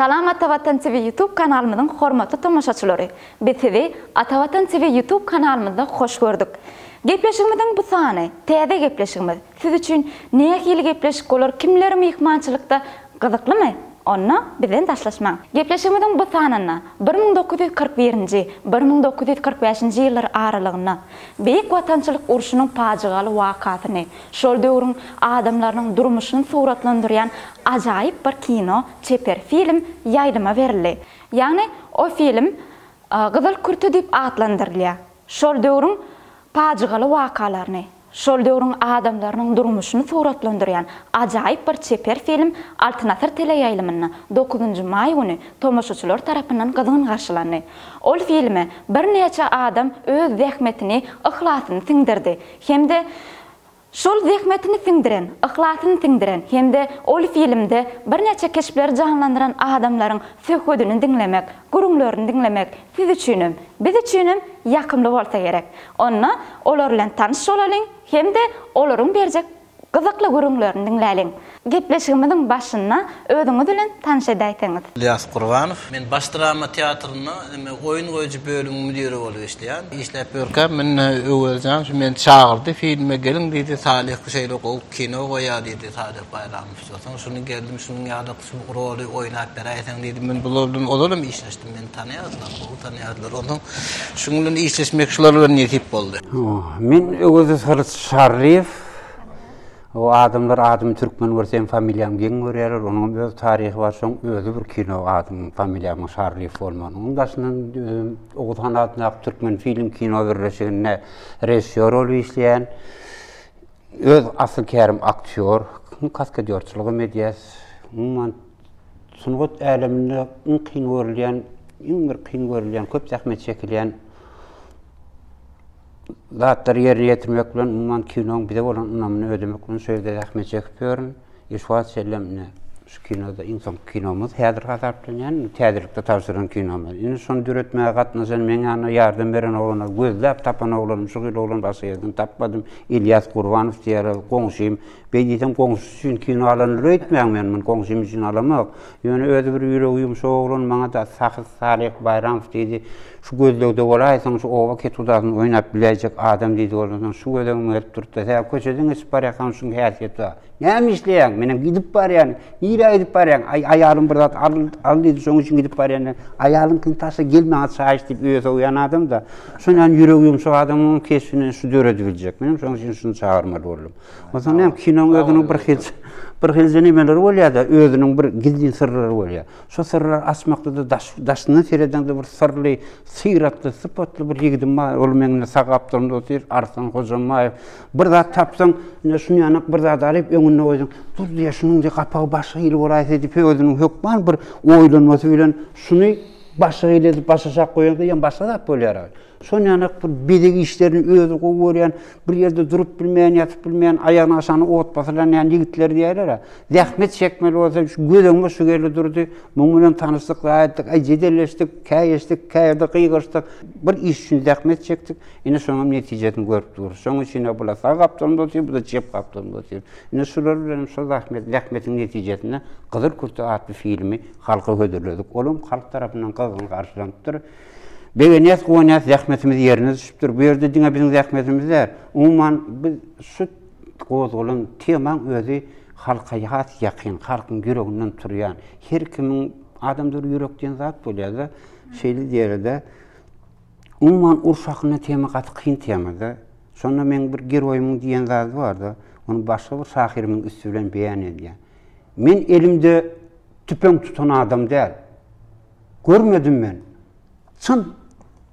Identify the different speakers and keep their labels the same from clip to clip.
Speaker 1: Salam Atavatan TV YouTube kanalymyzyň hormatly tomaşaçylary! Biz sizi Atavatan TV YouTube kanalymyzda hoş gördük. Gepleşigimiziň bu sany, täze gepleşigimiz. Siz üçin nähili gepleşik bolar, kimler myhmançylykda gyzyklymy? Onda bizden daşlaşmaň. Gepleşigimiziň bu sanynda 1941-nji, 1945-nji ýyllar aralygynda Beýik Watançylyk urşunyň pajygaly wakasyny, şol döwrüň adamlarynyň durmuşyny suratlandyrýan ajaýyp bir kino, çeper film ýaýlyma berildi. Ýagny o film Gyzyl kürte diýip atlandyrylýar. Şol döwrüň pajygaly wakalaryny, şol döwrüň adamlarynyň durmuşyny suratlandyrýan ajaýyp bir çeper film Altyn asyr teleýaýlymynda dokuzynjy maý güni tomaşaçylar tarapyndan gyzgyn garşylandy. Ol filme birnäçe adam öz zähmetini, yhlasyny siňdirdi hem-de şol zähmetini siňdiren, yhlasyny siňdiren hem-de ol filmde birnäçe keşpleri janlandyran adamlaryň söhbedini diňlemek, gürrüňlerini diňlemek siz üçinem, biz üçinem ýakymly bolsa gerek. Onda olar bilen tanyş bolalyň hem-de olaryň berjek Gyzykly gürrüňlerini diňläliň. Gepleşigimiziň başynda özüňiz bilen tanyş edäýseňiz.
Speaker 2: Ylýas Gurbanow. Men Baş drama teatrynda indi oýun goýujy bölümiň müdiri bolup işleýän. Işläp ýörkäm meni Öwezjan şu meni çagyrdy, filme geliň diýdi, Salyh şeýle gowy kino goýýar diýdi, Salyh Baýramow. Soň şuny geldim, şunuň ýaly şu roly oýnap beräýseň diýdi. Men bular bilen ozalam işleşdim, meni tanaýardylar, gowy tanaýardylar. Onsoň şunuň bilen işleşmek şular bilen nesip boldy.
Speaker 3: Men Öwez Gylyç Şarlyýew. O adamlar adymy türkmen görse hem familiýamy geň görýärler. Onuň hem öz taryhy bar. Şoň özi bir kino adymyň, familiýamyň Şarlyýew bolmagynyň. Onuň daşyndan özüm Oguzhan adyndaky Türkmen film kino birleşiginde režissýor bolup işleýän. Öz asyl kärim aktýor, kaskadýorçylygam edýäs. Umuman sungat äleminde iň kyn görülýän, iň bir kyn görülýän, köp zähmet çekilýän zatlary ýerine ýetirmek bilen, umuman kinoň bize bolan ynamyny ödemek bilen şu ýerde zähmet çekip ýörün. E şu wagt çenlem ine şu kinoda iň soňky kinomyz häzir hasaplanýan, täzelikde tabşyran kinomyz. Indi şony döretmäge gatnaşan, meň ýanyma ýardam beren oglanlar, gözläp tapan oglanym, şu hili oglan başga ýerden tapmadym. Ilýas Gurbanow diýýärler, goňşym. Beý diýsem goňşusy üçin kino alandyr öýtmäň men muny goňşym üçin alamok. Ýöne özi bir ýüregi ýumşak oglan, maňa-da Sahy Salyh Baýramow diýdi. Şu gözlegde bolaýsaň, şu oba kethudasyny oýnap biläýjek adam diýdi ondan soň şu göz öňüme gelip durdy-da, sebäbi köçeden geçip barýarkam şuň häsiýeti bar. Näme işleýäň? Menem gidip barýan. Nirä gidip barýaň? Aý, aýalym bir zat al, al diýdi, şoň üçin gidip barýan. Aýalyňkyny taşla, gel maňa çaý iç diýip öýe sowýan adam-da. Şondan ýüregi ýumşak adamyň keşbini şu döredibiljek. Menem şoň üçin şuny çagyrmaly boldum. Onsoň näme, kinoň özüniň bir hil, bir hilje nemeleri bolýar-da, özüniň bir gizlin syrlary bolýar. Şo syrlary açmakda-da daş, daşyndan seredeňde bir syrly, syratly, sypatly bir ýigidim bar. Ol meň indi sag gapdalymda otyr, Arslan Hojambaýew. Bir zat tapsaň, ine şuny ýanak bir zat alyp öňünde goýsaň, dur diýýär, şunuň diýýär, gapagy başga hili bolaýsa diýip, özüniň hökman bir oýlanmasy bilen şuny başga hili edip başaşak goýaňda ýa başga zat bolýar. Şon ýanak bir bezeg işlerini özi gowy görýän, bir ýerde durup bilmeýän, ýatyp bilmeýän, aýagynyň aşagyna ot basylanýan ýigitler diýýärler-ä. Zähmet çekmeli bolsa, şu göz öňüme şu geldi durdy. Muň bilen tanyşdyk, zaý etdik, aý jedelleşdik, käýeşdik, käýerde gygyryşdyk. Bir iş üçin zähmet çekdik. Ine şonuň netijesini görüp durus. Şonuň üçin-de bular sag gapdalynda otyr, bu-da çep gapdalynda otyr. Ine şular bilen şol zähmet, zähmetiň netijesinde Gyzyl kürte atly filmi halka hödürledik. Olam halk tarapyndan gyzgyn garşylanypdyr. Begenýäs, guwanýas, zähmetimiz ýerine düşüpdir. Bu ýerde diňe biziň zähmetimiz däl. Umuman, biz şu gozgalan temaň özi halka has ýakyn, halkyň ýüreginden turýan, her kimiň adamda bir ýürek diýen zat bolýar-da, şeýle diýeli-de. Umuman, uruş hakynda tema gaty kyn tema-da. Şonda meň bir geroýymyň diýen zady bar-da, ony başga bir şahyrymyň üsti bilen beýan edýän. Men elimde tüpeň tutan adam däl. Görmedim men çyn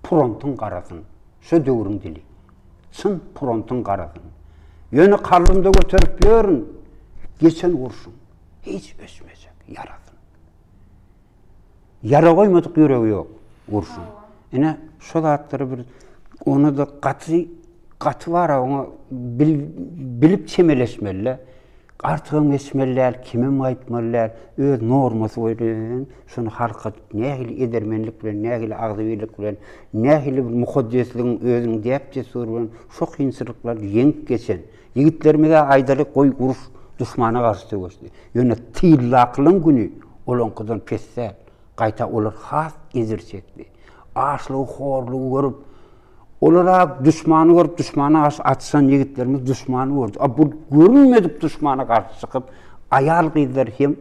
Speaker 3: purontyň garasyn, şo döwrüň dili. Çyn purontyň garasyn. Ýöne kalbymda göterip ýörün geçen urşuň hiç öçmejek ýarasyn. Ýara goýmadyk ýüregi ýok urşuň. Ine şo zatlary bir ony-da gaty gaty bar oňa bil, bilip çemeleşmeli. Artygam geçmeli däl, kemem gaýtmaly däl. Öz normasy bilen şony halka nähili edermenlik bilen, nähili agzybirlik bilen, nähili bir mukaddesligiň özüniň däp-dessury bilen şo kynçylyklary ýeňip geçen ýigitlerimize aýdaly, goý uruş duşmana garşy söweşdi. Ýöne tyldakylaň güni. Olaňkydan pes däl. Gaýta olar has ejir çekdi. Açlygy, horlugy görüp, olar-a duşmany görüp, duşmana garşy atyşan ýigitlerimiz duşmany gördi. A bu görünmedik duşmana garşy çykyp, aýal-gyzlar hem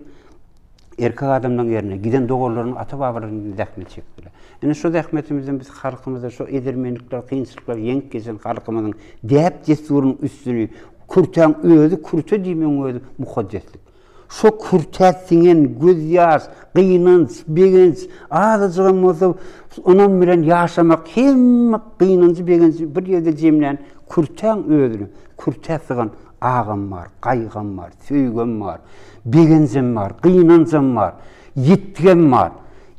Speaker 3: erkek adamlaryň ýerine giden doganlarynyň, ata-babalarynyň zähmet çekdiler. Ine şu zähmetimizden biz halkymyza şu edermenlikler, kynçylyklary ýeňip geçen halkymyzyň däp-dessurynyň üstüni, kürtäň özi, kürte diýmegiň özi mukaddeslik. Şo kürtä siňen gözýaş, gynanç, begenç, azajygam bolsa ynam bilen ýaşamak hemme gynanjy, begenji bir ýerde jemlän kürtäň özüne, kürtä sygan agam bar, gaýgam bar, söýgem bar, begenjem bar, gynanjam bar, ýitgem bar.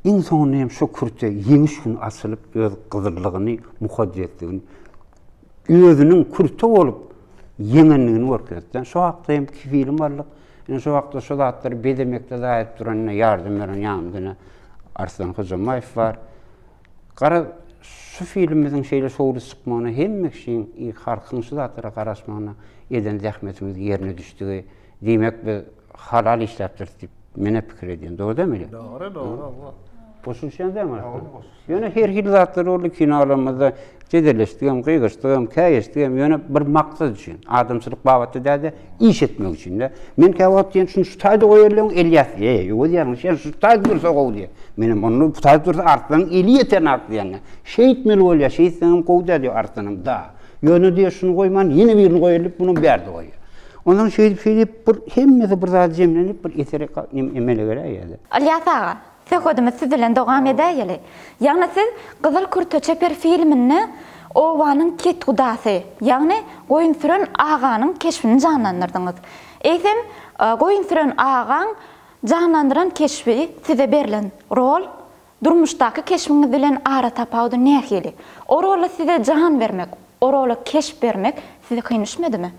Speaker 3: Iň soňunda hem şo kürte ýeňiş güni açylyp öz gyzyllygyny, mukaddesligini özüniň kürte bolup ýeňendigini görkezdi. Şo hakda hem film aldyk. Ine şo wagtda şo zatlary bezemekde zaýat duran ine ýardam beren ýanymda ine Arslan Hojamaýew bar. Garaz, şu filmimiziň şeýle şowly çykmagyna hemme kişiň, halkyň şu zatlara garaşmagyna eden zähmetimiz ýerine düşdügi, diýmek biz halal işläpdiris diýip men-ä pikir edýän. Dogry dälmi Ilýas?
Speaker 2: Dogry, dogry.
Speaker 3: Goşulyşýan dälmi Arslan? Ýöne her hili zatlar boldy kino alanymyzda jedelleşdigem, gygyryşdygam, käýeşdigem, ýöne bir maksat üçin, adamçylyk babatda däl-de, iş etmek üçin-de. Men käwagt diýen şuny şu taýda goýalyň, Elýas, eý, Öwez ýalňyş, ýa şu taýda dursa gowy diýýär. Menem onda bu taýda dursa Arslanyň eli ýetenak diýende. Şeýtmeli bolýar, şeýtseňem gowy däl diýýär Arslanam, da. Ýöne diýýär, şuny goýman, ýene birini goýaly diýip, munam bärde goýýar. Onsoň şeýdip, şeýdip bir hemmesi bir zady jemlenip bir eser emele geläýýär-de.
Speaker 1: Ylýas aga, Söhbedimizi siz bilen dowam edäýeli. Ýagny siz Gyzyl kürte çeper filminde obanyň ketgudasy, ýagny Goýunsüren aganyň keşbini janlandyrdyňyz. Eýsem, Goýunsüren agaň janlandyran keşbi size berlen rol durmuşdaky keşbiňiz bilen aratapawudy nähili? O rola size jan bermek, o rola keşp bermek size kyn düşmedimi?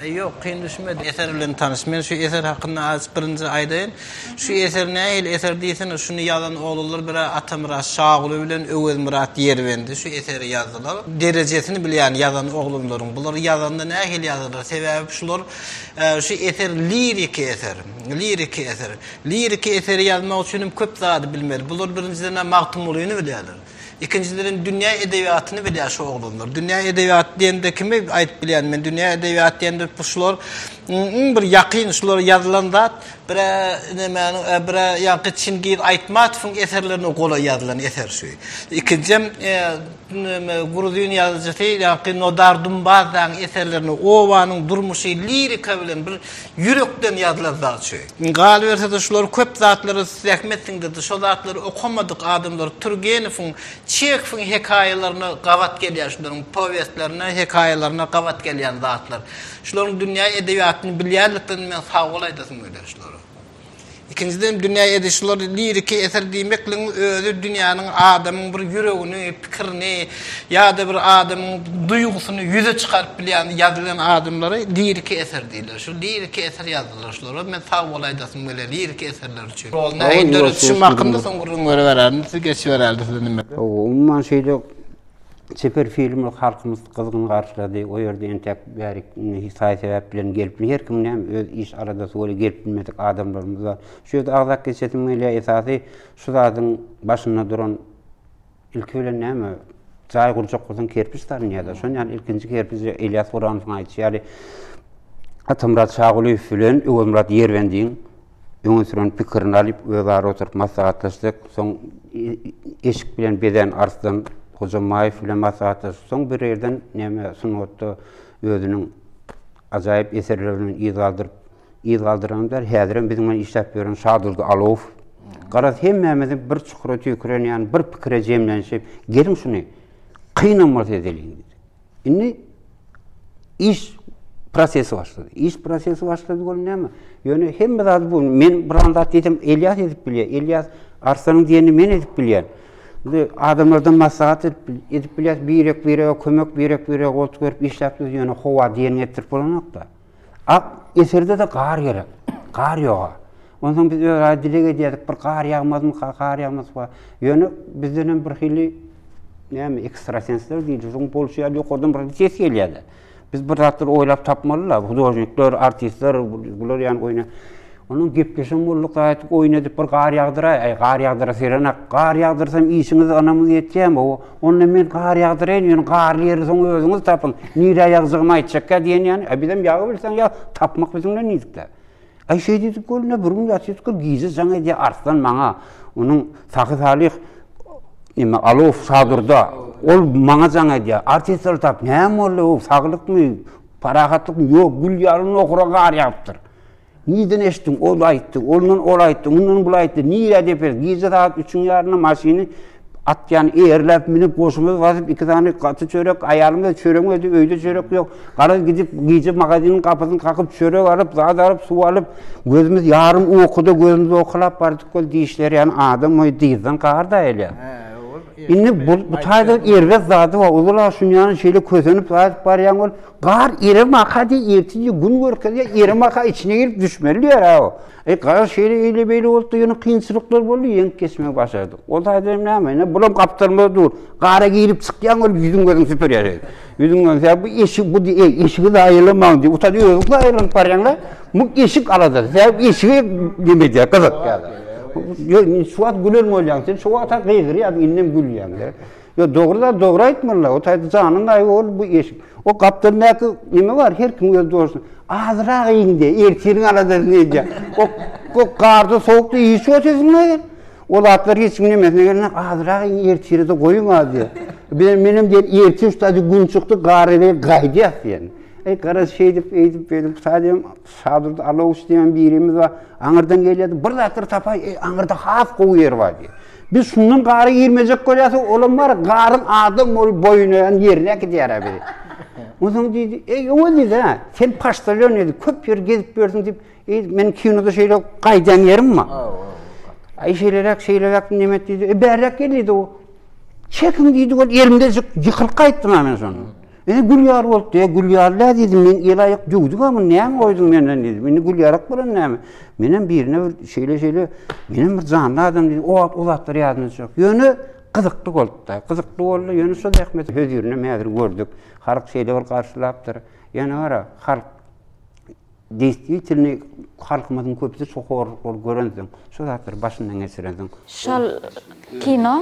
Speaker 2: Ýok, kyn düşmedi. Eser bilen tanyş. Men şu eser hakynda azajyk birinji aýdaýyn. Şu eser nähili eser diýsene, şuny ýazan oglanlar bir-ä Atamyrat Şaguly bilen Öwezmyrat Ýerbendi şu eseri ýazdylar. Derejesini bilýän ýazan oglanlaryň. Bular ýazanda nähili ýazdylar? Sebäbi şular şu eser liriki eser. Liriki eser. Liriki eseri ýazmak üçin hem köp zady bilmeli. Bular birinjiden-ä Magtymgulyny bilýärler. Ikinjiden dünýä edebiýatyny bilýär şu oglanlar. Dünýä edebiýaty diýende kimi aýdyp bilýän men dünýä edebiýaty diýende bu şular iň bir ýakyn şular ýazylan zat bir-ä nemäniň e, bir-ä ýaňky Çingiz Aýtmatowyň eserlerine golaý ýazylan eser şu. Ikinjem e, neme gruzin ýazyjysy ýaňky Nodar Dumbadzaň eserlerine obanyň durmuşy lirika bilen bir ýürekden ýazylan zat şu. Galyberse-de şular köp zatlary zähmet siňdirdi. Şo zatlary okamadyk adamlar Turgenewiň, Çehowyň hekaýalaryna gabat gelýär şularyň powestlerine, hekaýalaryna gabat gelýän zatlar. Şularyň dünýä edebiýatyny bilýänliklerini men sag bol aýdasym gelýär şulara. Ikinjiden dünýä edi şular liriki eser diýmekligiň özi dünýäniň adamyň bir ýüregini, pikirini ýa-da bir adamyň duýgusyny ýüze çykaryp bilýän ýazylan adamlara liriki eser diýilýär. Şu liriki eser ýazdylar şulara. Men sag bol aýdasym gelýär liriki eserler üçin. Nähili döredişim hakynda soň gürrüň bereberärin. Siz geçiberäli size nime.
Speaker 3: Hawa, umuman şeýle Çeper filmi halkymyz gyzgyn garşylady. O ýerde entäk bärik indi saý-sebäp bilen gelip her kimiň näme öz iş aladasy bolýar, gelip bilmedik adamlarymyz bar. Şu ýerde agzap geçesim gelýär, esasy şu zadyň başynda duran ilki bilen näme jaý gurjak bolsaň kerpiç salynýar-da. Şonuň ýaly ilkinji kerpiji Elýas Guranowyň aýdyşy ýaly Atamyrat Şagulyýew bilen Öwezmyrat Ýerbendiň öňe süren pikirini alyp, özara oturyp maslahatlaşdyk. Soň eşik bilen bezän Arslan Hojammaýew bilen maslahatlaşdyk. Soň bir ýerden näme sungatda özüniň ajaýyp eserleri bilen yz galdyryp, yz galdyran däl, häzirem biziň bilen işläp ýören Şadurdy Alowow. Garaz, hemmämizi bir çukura tüýküren ýaly bir pikire jemlenişip, geliň şuny kynam bolsa edeliň diýdik. Indi iş prosesi başlady. Iş prosesi başlady bol näme? Ýöne hemme zady bu men bir an zat diýsem Elýas edip bilýär. Elýas Arslanyň diýenini men edip bilýän. Indi adamlardan maslahat edip edip bilýär. Birek birege kömek, birek birege goltgy berip işläp durýar. Ýöne howa diýeniňi etdirip bolanok-da. Ak eserde-de gar gerek. Gar ýoga. Onsoň biz özara dileg edýärdik, bir gar ýagmazmyka, gar ýagmazmyka. Ýöne bizdenem bir hili näme ekstrasensler diýilýär, şoň bolşy ýaly ýokardan bir hili ses gelýär-de. Biz bir zatlar oýlap tapmaly-da, hudožnikler, artistler, bular ýaly oýna. Onuň gepleşen bolduk gaýdyp oýun edip bir gar ýagdyraý. Aý gar ýagdyra serenak. Gar ýagdyrsam işiňiz ynamyňyz ýetýämi? Hawa. Onda men gar ýagdyraýyn, ýöne garly ýeri soň özüňiz tapyň. Nirä ýagjagymy aýtjakka diýen ýaly. Aý bizem ýagybilseň ýag, tapmak biziň bilen diýdik-dä. Aý şeý diýdik welin, bir gün ýatydyk, gije jaň edýär Arslan maňa. Onuň Sahy Salyh neme Alow Şadurda. Ol maňa jaň edýär. Artistleri tap, näme boldy, ow, saglykmy, parahatlykmy? Ýok, gül ýaly nohura gar ýagypdyr. Nirden eşitdiň? Ol aýtdy, ondan ol aýtdy, ondan bul aýtdy. Nirä deper? Gije sagat üçüň ýarynda maşyny atýan eýerläp münüp, goşumyzy basyp, iki sany gaty çörek, aýalym da çöregiň özi, öýde çörek ýok. Garaz gidip, gije magaziniň gapysyny kakyp, çörek alyp, zat alyp, suw alyp, gözümiz ýarym ukuda gözümizi owkalap bardyk ol dişleri ýany adam boýy dyzdan gar daýylýar. Indi bu, bu taýda erbet zady bar. Ozal-a şunýany şeýle kösenip zat barýaň ol gar eremaka diý, ertir gün görkezýär, eremaka içine girip düşmeli diýär-ä o. Eý, garaz şeýle eýle-beýle bolupdy, ýöne kynçylyklar boldy, ýeňip geçmegi başardyk. Ol taýda hem näme, ine bulam gapdalymyzda dur. Gara girip çykýaň ol ýüzüň gözüň süpürýär. Ýüzüň gözüň sebäbi bu eşik, bu diý, eý, eşigi zaýalamaň diý. Utan özüň zaýalanyp barýaň-la. Bu eşik aladasy. Sebäbi eşigi neme edýär, gyzykýar. Ýok, şu wagt gülen bolýaň, sen şu wagt-a gygyrýardyň, indem gülýäň. Ýok, dogry zat dogry aýtmaly-la. O taýda janyň gaýgy ol bu eşik. O gapdalyndaky neme bar, her kim öz dosty. Azrak iýiň diýýär, ertiriň aladasyny edýär. O, o garda sowukda iýişip otyrsyň-la. O zatlar hiç kim nemesine gelende azrak iýiň, ertire-de goýuň az diýýär. Biz menem diýen ertir şu taýda gün çykdy, gar ele gaýdýas diýen. Eý, garaz şeýdip, eýdip, beýdip, bu taýda hem Şadurdy Alowiç diýen birimiz bar. Aňyrdan gelýärdi, bir zatlar tapaý, eý, aňyrda has gowy ýer bar diýýär. Biz şundan gara girmejek bolýarsak, olam bar, garyň adam bolup boýun ýerine äkidýär-ä bizi. Onsoň diýdi, eý, öwez diýdi, hä, sen poçtalýon diýdi, köp ýer gezip ýörsüň diýip, eý, men kinoda şeýle gaýdan ýerim bar. Aý, şeýleräk, şeýleräk nemet diýdi, e, bärräk gel diýdi, o. Çekiň diýdi, ol elimde ýykylyp gaýtdym-a men şonda. Ine gül ýaly bolupdy. E, gül ýaly dä diýdim. Men el-aýak döwdüm-ä muny näme goýduň menden diýdim. Indi gül ýalak bolan näme? Menem birine bir şeýle-şeýle, menem bir janly adam diýdim. O wagt o zatlar ýadymda düşenok. Ýöne gyzykly bolupdy. Gyzykly boldy. Ýöne şo zähmeti hözirini häzir gördük. Halk şeýle bir garşylapdyr. Ýöne gara, halk Deýstwitelnyý halkymyzyň köpüsi şu horluklary görensoň, şu zatlary başyndan geçirensoň.
Speaker 1: Şol kinoň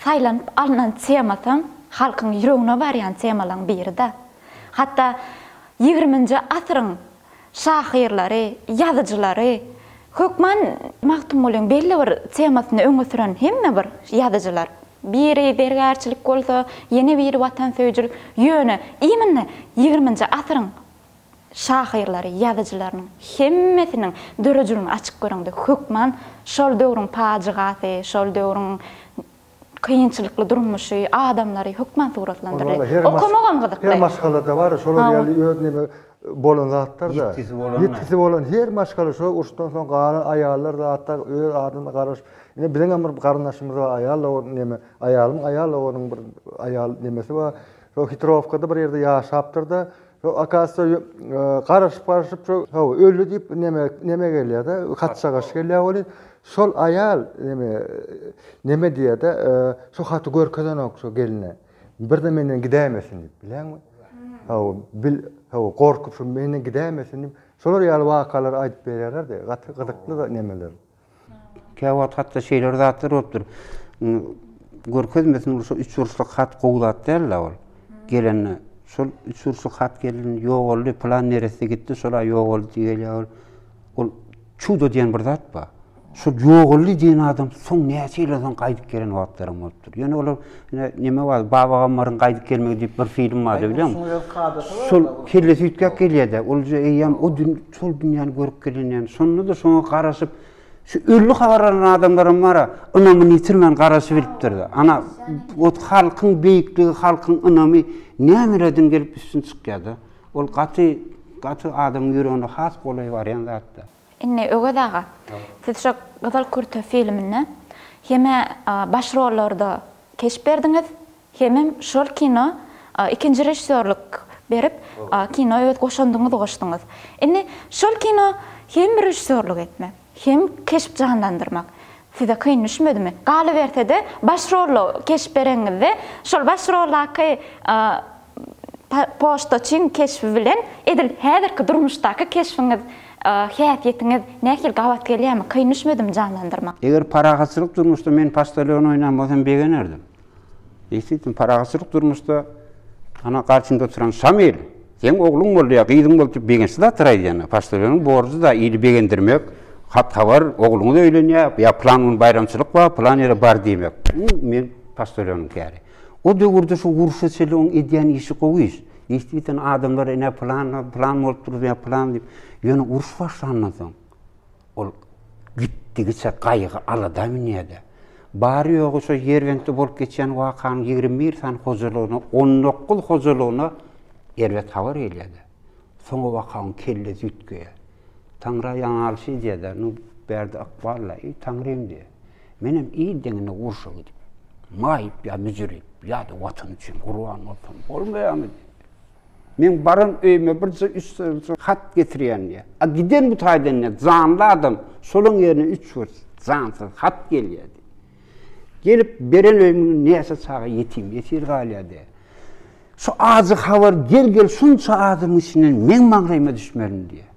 Speaker 1: saýlanyp alnan temasam halkyň ýüregine barýan temalaň biri-de. Hatda ýigriminji asyryň şahyrlary, ýazyjylary hökman Magtymgulyň belli bir temasyny öňe süren hemme bir ýazyjylar, biri zergärçilik bolsa, ýene biri watansöýüjilik, ýöne iminne ýigriminji asyryň şahyrlary, ýazyjylarynyň hemmesiniň döredijiligini açyp göreňde hökman şol döwrüň pajygasy, şol döwrüň kynçylykly durmuşy, adamlary hökman suratlandyrylýar. Okamagam gyzykly.
Speaker 4: Her maşgalada bar şolar ýaly öz neme bolan zatlar-da. Ýitgisi bolan. Ýitgisi bolan her maşgala şo uruşdan soň galan aýallar zatlar öz adyna garaşyp. Ine biziň hem bir garyndaşymyz bar aýal dogan neme aýalymyň aýal doganyň bir aýal nemesi bar. Şo Hitrowkada bir ýerde ýaşapdyr-da Şo akasy garaşyp garaşyp şo hawa öldi diýip neme neme gelýär-de hatjagaş gelýär welin şol aýal neme neme diýýär-de şo haty görkezenok şo gelne. Birde menden gidäýmesin diýip bilýäňmi? Hawa bil hawa gorkup şo menden gidäýmesin diýip şolar ýaly wakalary aýdyp berýärler-de gaty gyzykly nemeler.
Speaker 3: Käwagt hatda şeýle bir zatlar bolupdyr. Görkezmesin ol şo üçburçluk hat gowy zat däl-de ol. Gelende şol üçburçluk hat geldi, ýogaldy, pylan neresse gitdi, şol-a ýogaldy diýip gelýär ol. Ol çudo diýen bir zat bar. Şol ýogaldy diýen adam soň näçe ýyldan soň gaýdyp gelen wagtlaram bolupdyr. Ýöne olar ine neme bar, Baba Gammaryň gaýdyp gelmegi diýip bir film bardy bilýäňmi? Şol kellesi üýtgäp gelýär-de, ol eýýäm o şol dünýäni görüp gelen ýaly. Şonda-da şoňa garaşyp, şu öldi habar alan adamlaram bar-a, ynamyny ýitirmän garaşyp bilipdir-de. Ana, o halkyň beýikligi, halkyň ynamy nämelerden gelip üstün çykýar-da. Ol gaty, gaty adamyň ýüregine has golaý barýan zat-da.
Speaker 1: Indi Öwez aga, siz şo Gyzyl kürte filminde hem-ä baş rollarda keşp berdiňiz, Hemem şol kino ikinji režissýorlyk berip, kino öz goşandyňyzy goşduňyz. Indi şol kino hem režissýorlyk etmek, hem keşp janlandyrmak size kyn düşmedimi? Galyberse-de, baş rolda keşp bereňizde, şol baş roldaky. Poçtaçyň keşbi bilen edil häzirki durmuşdaky keşbiňiz, häsiýetiňiz nähili gabat gelýärmi? Kyn düşmedimi janlandyrmak?
Speaker 3: Eger parahatçylyk durmuşda men poçtalýon oýnan bolsam begenerdim. Eýsem, parahatçylyk durmuşda ana garşyňda oturan Şamil, seň ogluň boldy ýa gyzyň boldy diýip begençli zatlar aýdýan. Poçtalýonyň borjy-da ili begendirmek, hat-habar, ogluňyz öýlenýär ýa pylan gün baýramçylyk bar, pylan ýere bar diýmek. Bu men poçtalýonyň käri. O döwürde şu urşa çenli oň edýän işi gowy iş. Deýstwiten adamlar ine pylan, pylan bolup dur ýa pylan diýip. Ýöne uruş başlandan soň ol gitdigiçe gaýgy-alada münýär-de. Bary-ýogy şo Ýerbentde bolup geçýän wakanyň 21 sany hojalygyna, 19 hojalygyna erbet habar gelýär-de. Soňabaka oň kellesi üýtgeýär. Taňra ýaňalyşy edýär-de, nu, bärde ykbal-la, eý, Taňrym diýýär. Menem il deňinde urşa gidip, maýyp ýa müjürip, ýa-da Watan üçin gurban bolsam bolmaýarmy diýýär. Meň baran öýüme birje üç sany hat getirýän diýýär. A giden bu taýdan diýýär, janly adam, şolaň ýerine üç bir jansyz hat gelýär diýýär. Gelip beren öýümiň näçe çaga ýetim, ýesir galýar diýýär. Şu ajy habar gel-gel şunça adamyň içinden meň maňlaýyma düşmelimi diýýär.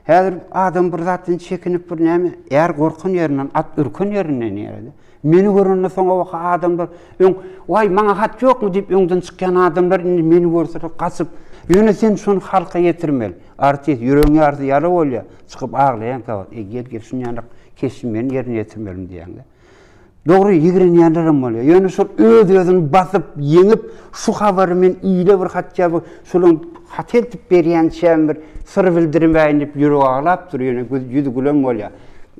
Speaker 3: Häzir adam bir zatdan çekinip bir näme, är gorkan ýerinden, at ürken ýerinden ýerde. Meni görende soňabaka adamlar öň, Waý, maňa hat ýokmy diýip öňden çykýan adamlar indi meni görseler gaçyp, ýöne sen şony halka ýetirmeli. Artist, ýüregiň ýarysy ýara bolýar, çykyp aglaýaň käwagt, eý, gel-gel şunýanrak keşbi men ýerine ýetirmelimi diýýäň-de. Dogry, ýigrenýänlerem bolýar. Ýöne şol öz-özüni basyp, ýeňip, şu habary men ile bir hatda bir şolaň hat eltip berýänçäm bir syr bildirmäýin diýip ýüregi aglap dur, ýöne göz ýüzi gülen bolýar.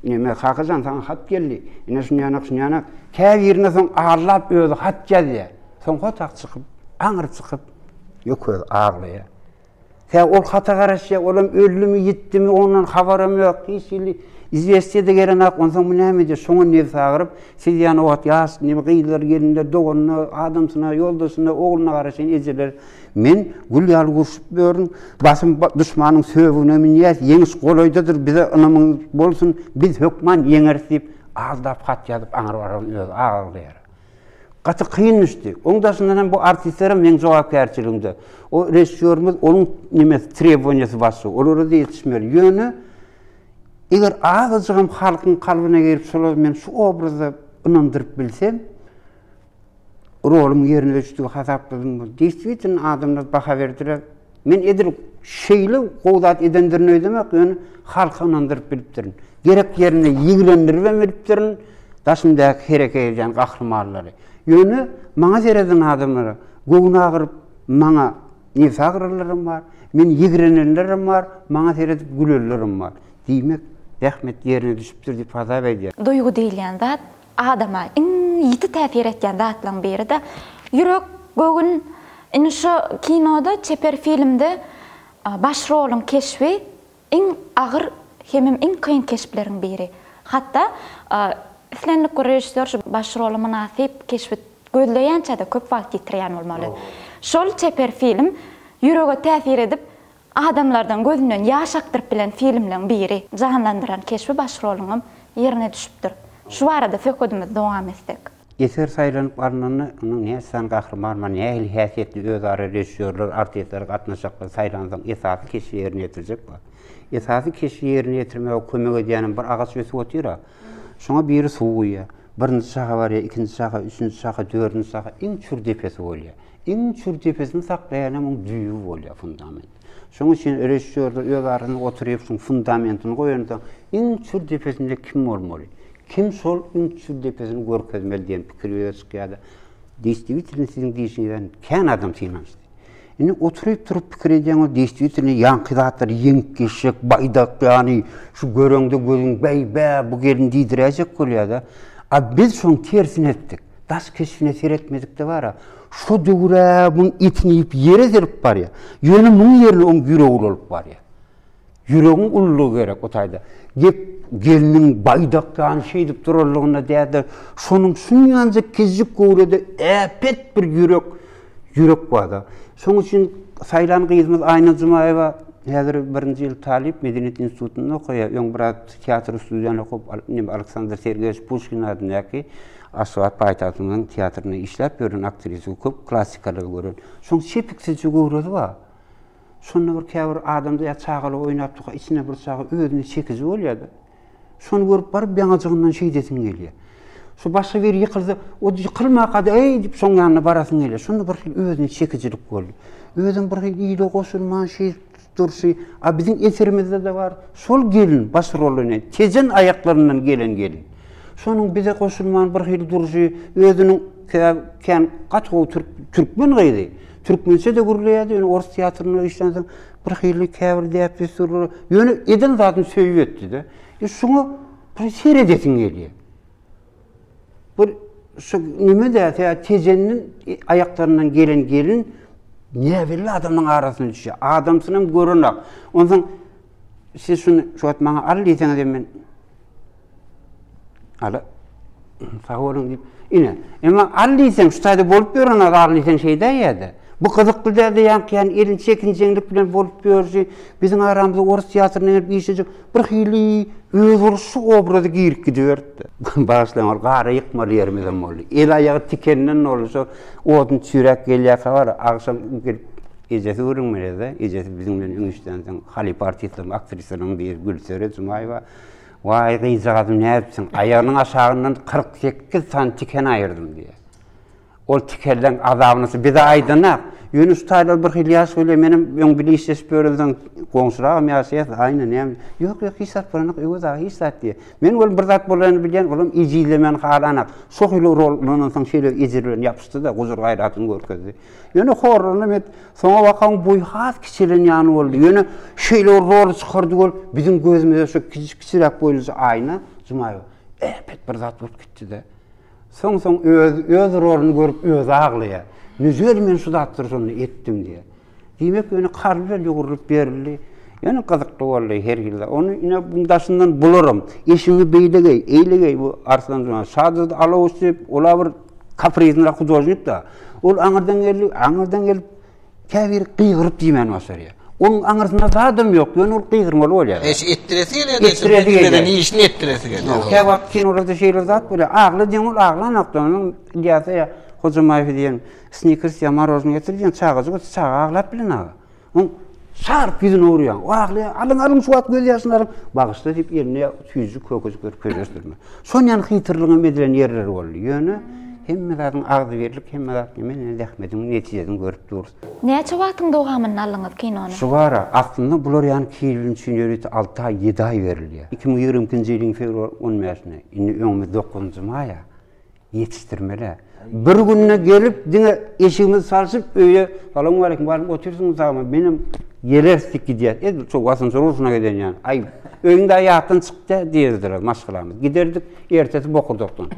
Speaker 3: Neme, kaka jan, saňa hat geldi. Ine şunýanak, şunýanak. Käbirine soň aldap özi hat ýazýar. Soň hotak çykyp, aňry çykyp, ýok özi aglaýar. Tä ol hata garaşýar, olam öldümi, ýitdimi, ondan habaram ýok, hiç hili izwestiýa-da gelenok, onsoň bu näme edýär, şoňa nebsi agyryp, siz ýaly o wagt ýaş neme gyzlar, gelinler doganyna, adamsyna, ýoldaşyna, ogluna garaşan ejeler, men gül ýaly urşup ýörün, basym duşmanyň söbügine münýäs, ýeňiş golaýdadyr, bize ynamyňyz bolsun, biz hökman ýeňeris diýip, aldap hat ýazyp aňry baran özi aglaýar. Gaty kyn düşdi. Oň daşyndan hem bu artistler hem meň jogapkärçiligimde. O režissýorymyz onuň nemesi trebowaniýasy başga. Olara-da ýetişmeli. Ýöne eger azajygam halkyň kalbyna girip şolary men şu obrazda ynandyryp bilsem, rolum ýerine düşdügi hasapladym. Deýstwitelno adamlar baha berdiler. Men edil şeýle gowy zat edendirin öýdemok, ýöne halky ynandyryp bilipdirin. Gerek ýerinde ýigrendiribem bilipdirin daşymdaky hereket edýän gahrymanlary. Ýöne maňa sereden adamlara göwni agyryp, maňa nebsi agyranlaram bar, meni ýigrenenlerem bar, maňa seredip gülenlerem bar. Diýmek, zähmet ýerine düşüpdir diýip hasap edýän.
Speaker 1: Duýgy diýilýän zat Adama iň ýiti täsir etýän zatlaryň biri-de ýürek, göwün. Indi şu kinoda, çeper filmde baş roluň keşbi iň agyr hemem iň kyn keşpleriň biri. Hatda islendik bir režissýor şu baş rola mynasyp keşbi gözleýänçä-de köp wagt ýitirýän bolmaly. Şol çeper film ýürege täsir edip, Adamlardan gözünden ýaş akdyryp bilen filmleň biri. Janlandyran keşbi baş roluňam ýerine düşüpdir. Şu barada söhbedimizi dowam etsek.
Speaker 3: Eser saýlanyp alnanda onuň näçe sany gahryman bar, nähili häsiýetli özara režissýorlar, artistler gatnaşjaklar saýlansoň esasy keşbi ýerine ýetirjek bar. Esasy keşbi ýerine ýetirmäge kömek edýänem bir agaç ösüp otyr-a. Şoňa biri suw guýýar. Birinji şaha barýar, ikinji şaha, üçünji şaha, dördünji şaha iň çür depesi bolýar. Iň çür depesini saklaýan hem oň düýbi bolýar, fundament. Şonuň üçin režissýorlar öz arasynda oturyp şuň fundamentini goýansoň, iň çür depesinde kim bolmaly? Kim şol iň çür depesini görkezmeli diýen pikir ýüze çykýar-da, deýstwitelno siziň diýşiňizden kän adam synanyşdy. Indi oturyp turup pikir edýäň, ol deýstwitelno ýaňky zatlary ýeňip geçjek, baýdak ýany şu göreňde gözüň bäý-bä bu gelin diýdiräýjek bolýar-da. A biz şoň tersini etdik. Daş keşbine seretmedikde bar-a, şo döwür-ä muň etini iýip ýere serip barýar. Ýöne muň ýerine oň ýüregi ulalyp barýar. Ýüregiň ululygy gerek o taýda. Gep gelniň baýdak ýany şeýdip duranlygynda däl-de, şonuň şunýanjyk kiçijik göwrede äpet bir ýürek, ýürek bar-da. Şonuň üçin saýlan gyzymyz Aýna Jumaýewa häzir birinji ýyl talyp, medeniýet institutynda okaýar. Öň biraz teatr studiýany okap, Aleksandr Sergeýewiç Puşkin adyndaky. Aşgabat paýtagtymyzyň teatrynda işläp ýören aktrisa, köp klassikalary gören. Şoň çepiksizje göwresi bar. Şonda bir käbir adamda ýa çagalar oýnap durka içinde bir çaga özüne çekiji bolýar-da. Şony görüp baryp ýaňajygyndan şeýdesiň gelýär. Şu başga biri ýykylsa, o ýykylmaka-da eý diýip şoň ýanyna barasyň gelýär. Şonda bir hili özüne çekijilik boldy. Özem bir hili ile goşulman şeýdip durşy. A biziň eserimizde-de bar. Şol gelin baş rol oýnaýan. Tejen aýaklaryndan gelen gelin. Şonuň bize goşulman bir hili durşy, özüniň kän gaty gowy türkmen gyzy. Türkmençe-de gürleýärdi, ýöne orus teatrynda işlänsoň bir hili käbir däp-dessurlary, ýöne eden zadyny söýüp etdi-de. E şuňa bir seredesiň gelýär. Bir şu nime däse Tejenden aýaklaryndan gelen gelin näbelli adamlaryň arasyna düşýär. Adamsynam görenak. Onsoň siz şuny şu wagt maňa al diýseňiz men Ala sag boluň diýip, ine, emma al diýseň, şu taýda bolup ýören az al diýseň şeýdäýýär-de. Bu gyzykly däldi, ýaňky ýaly elin çekinjeňlik bilen bolup ýörşi, biziň aramyzda orus teatrynda gelip işlejek bir hili özboluşly obrazy girip gidiberdi. Bagyşlaň, ol gara ýykmaly ýerimizem boldy. El-aýagy tikenden doldy, şo odun çüýräp gelýärkä bar, agşam gelip ejesi gürrüň berýär-de, ejesi biziň bilen öň işlänsoň halypa artistleriň, aktrisalaryň biri Gülsere Jumaýewa. Waý, gyzjagazym nädipsiň? Aýagynyň aşagyndan 48 sany tiken aýyrdym diýýär. Ol tikenleň azabyny bize aýdanak. Ýöne şu taýlar bir hili ýaş bolýar, menem öň bile işleşip ýörensoň goňşuragam ýaşaýas, aýna näme? Ýok, ýok, hiç zat bolanok, Öwez aga, hiç zat diýýär. Men welin bir zat bolanyny bilýän, olam ejizlemän halanak. Şo hili rol ulanansoň şeýle ejir bilen ýapyşdy-da, gujur-gaýratyny görkezdi. Ýöne horlanam et, soňa bakaň boýy has kiçelen ýaly boldy. Ýöne şeýle bir roly çykardy gör, biziň gözümize şu kiçiräk boýluja Aýna Jumaýewa äpet bir zat bolup gitdi-de. Soň-soň öz, öz roluny görüp özi aglaýar. Nüzel men şu zatlary şonda etdim diýýär. Diýmek ýöne kalby bilen ýugrulyp berildi. Ýöne gyzykly boldy her hili. Ony ine buň daşyndan bularam. Eşigiňi beýle geý, eýle geý bu Arslan Jumaýew. Şazada Alowiç diýip, ol-a bir Kapriznrak hudožnik-da. Ol aňyrdan geldi, aňyrdan gelip, käbiri gygyryp diýmäni başarýar. Onuň aňyrsynda zadam ýok, ýöne ol gygyrmaly bolýar.
Speaker 2: Eş etdiresi gelýär,
Speaker 3: etdiresi gelýär.
Speaker 2: Işini etdiresi gelýär.
Speaker 3: Käwagt kinolarda şeýle zat bolýar. Agla diýen ol aglanok-da. Onuň Ylýasa ýa Hojamaýew diýen snikers ýa morožnyý getir diýen çagajyk bolsa çaga aglap bilenok. Oň şarp ýüzüne urýaň. O aglaýar. Alyň, alyň şu wagt göz ýaşyny alyň. Bagyşla diýip eline süýji kökejik berip köşeşdirme. Şonýan hytyrlygyň edilen ýerleri boldy. Ýöne hemme zadyň agzybirlik, hemme zat neme ine zähmetiň netijesini görüp durus.
Speaker 1: Näçe wagtyň dowamynda aldyňyz kinony?
Speaker 3: Şu bara, aslynda bular ýaly film üçin ýörite alty aý, ýedi aý berilýär. 2022-nji ýylyň fewral on bäşine, indi öňümiz dokuzynjy maýa. Ýetişdirmeli. Bir günde gelip diňe eşigimizi salşyp öýe Salowmaleýkim baryp otyrsyňyz sagmy menem geleris diýip gidýäs. Edil şo watançylar urşuna giden ýaly. Aý öýüň dagy ýatdan çykdy diýerdiler maşgalamyz. Giderdik ertesi bokurdakdan.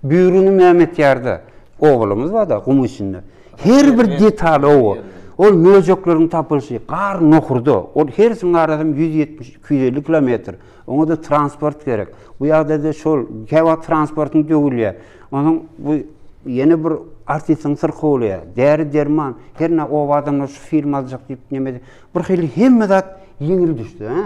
Speaker 3: Bürini Mämetýarda obalarymyz barda gumuň içinde. Her bir detaly oba. Ol möjekleriň tapylyşy gar nohurda. Ol hersiniň arasam 170 250 kilometr. Oňa-da transport gerek. Bu ýagdaýda şol käwagt transportyň döwülýär. Onuň bu ýene bir artistiň syrkawlaýar. Däri-derman, hernä oba adamlar şu film aljak diýip neme bir hili hemme zat ýeňil düşdi, hä?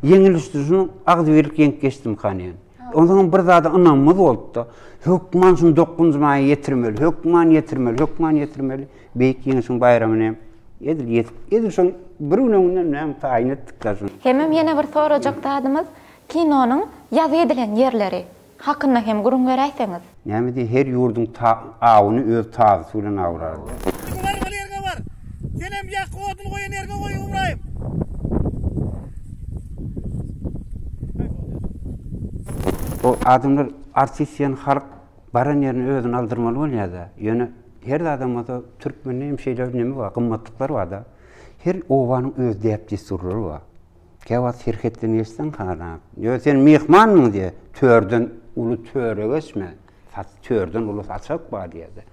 Speaker 3: Ýeňil düşdi. Şunuň agzybirlik ýeňip geçdimkan ýa. Onsoňam bir zada ynamymyz boldy-da. Hökman şuny dokuzynjy maýa ýetirmeli, hökman ýetirmeli, hökman ýetirmeli. Beýik Ýeňşiň baýramyny hem edil ýetip, edil şoň bir gün öňünden näme taýyn etdik-dä şuny.
Speaker 1: Hemem ýene bir sorajak zadymyz, kinonyň ýazgy edilen ýerleri hakynda hem gürrüň beräýseňiz.
Speaker 3: Näme diý, her ýurduň ta awuny öz tazysy bilen awrar diý.
Speaker 5: Barmaly ýeriňe bar. Senem ýaky odun goýan ýeriňe goý Ybraýym.
Speaker 3: O adamlar artist diýen halk baran ýerine özüni aldyrmaly bolýar-da. Ýöne Her zadam bolsa türkmende hem şeýle bir neme bar, gymmatlyklar bar-da. Her obanyň öz däp-dessurlary bar. Käwagt serhetden geçseň hana, ýo sen myhmanmyň diýýär, törden uly töre geçme, törden uly saçak bar diýýär-de.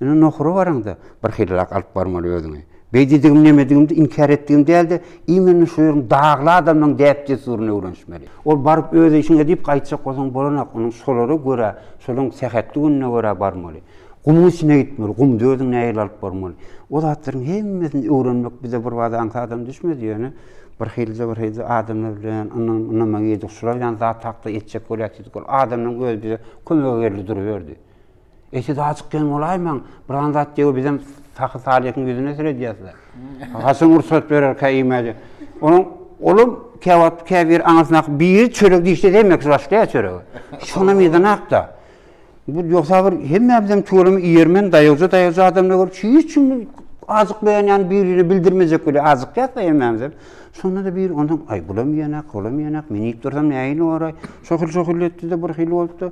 Speaker 3: Indi nohura baraňda bir hiliräk alyp barmaly özüňi. Beý diýdigim nemedigimde inkär etdigim däl-de, imenno şu ýeriň dagly adamlaryň däp-dessuryny öwrenişmeli. Ol baryp öz işiňe diýip gaýtjak bolsaň bolanok, onuň şolara görä, şolaryň sähetli gününe görä barmaly. Gumuň içine gitmeli, gumda özüňi nähili alyp barmaly. O zatlaryň hemmesini öwrenmek bize bir bada aňsadam düşmedi, ýöne birhilije birhilije adamlar bilen ynam ynama girdik, şular ýaly zat hakda etjek bolýas diýdik, ol adamlaryň özi bize kömege geldi duruberdi. Eý siz ajykýan bolaýmaň, biran zat diýip bizem Sahy Salyhyň ýüzüne seredýäs-le. Haçan rugsat bererkä iýmäge. Onuň olam käwagt käbir aňyrsyndaky biri çörek dişlese hemmesi başlaýar çörege. Şonam ýedenak-da. Bu ýogsa bir hemmämizem tüweleme iýermen, daýawja-daýawja adamlar görüp, hiç kim ajyklaýan ýaly birine bildirmejek bolýar. Ajykýas-da hemmämizem. Şonda-da biri onsoň, aý bulam iýenak, olam iýenak, men iýip dursam nähili boraý? Şo hil şo hil etdi-de bir hili boldy-da.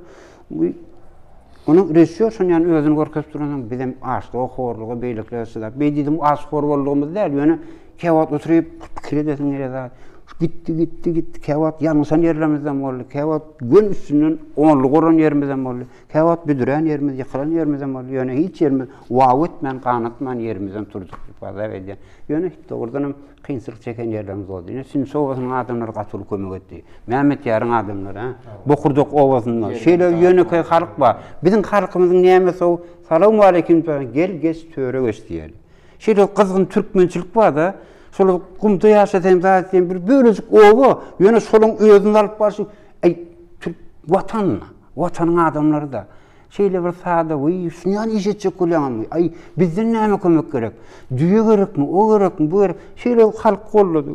Speaker 3: Onuň režissýor şony ýaly özüni görkezip duransoň bizem açlyga, horluga, beýlekilere çydap, beý diýdim aç-hor boldugymyz däl, ýöne käwagt oturyp pikir edesiň gelýär zat. Gitdi, gitdi, gitdi. Käwagt ýalňyşan ýerlerimizem boldy. Käwagt göni üstünden onluk uran ýerimizem boldy. Käwagt büdürän ýerimiz, ýykylan ýerimizem boldy. Ýöne hiç ýerimiz waw etmän, ganatman ýerimizden turduk diýip azap edýän. Ýöne dogrudanam kynçylyk çeken ýerlerimiz boldy. Ine, Sünçe obasynyň adamlary gaty uly kömek etdi. Mämmetýaryň adamlary, hä? Bokurdak obasynda. Şeýle ýönekeý halk bar. Biziň halkymyzyň nämesi o? Salowmaleýkim diýip, gel, geç, töre geç diýeli. Şeýle gyzgyn türkmençilik bar-da. Şol gumda ýaşasa hem zat etseň bir bölejik oba, ýöne şolaň özüni alyp barşy, aý, türk Watan, Watanyň adamlary-da. Şeýle bir sada, wiý, şunýan iş etjek bolýaňmy? Aý, bizden näme kömek gerek? Düýe gerekmi, o gerekmi, bu gerek? Şeýle halk goldady.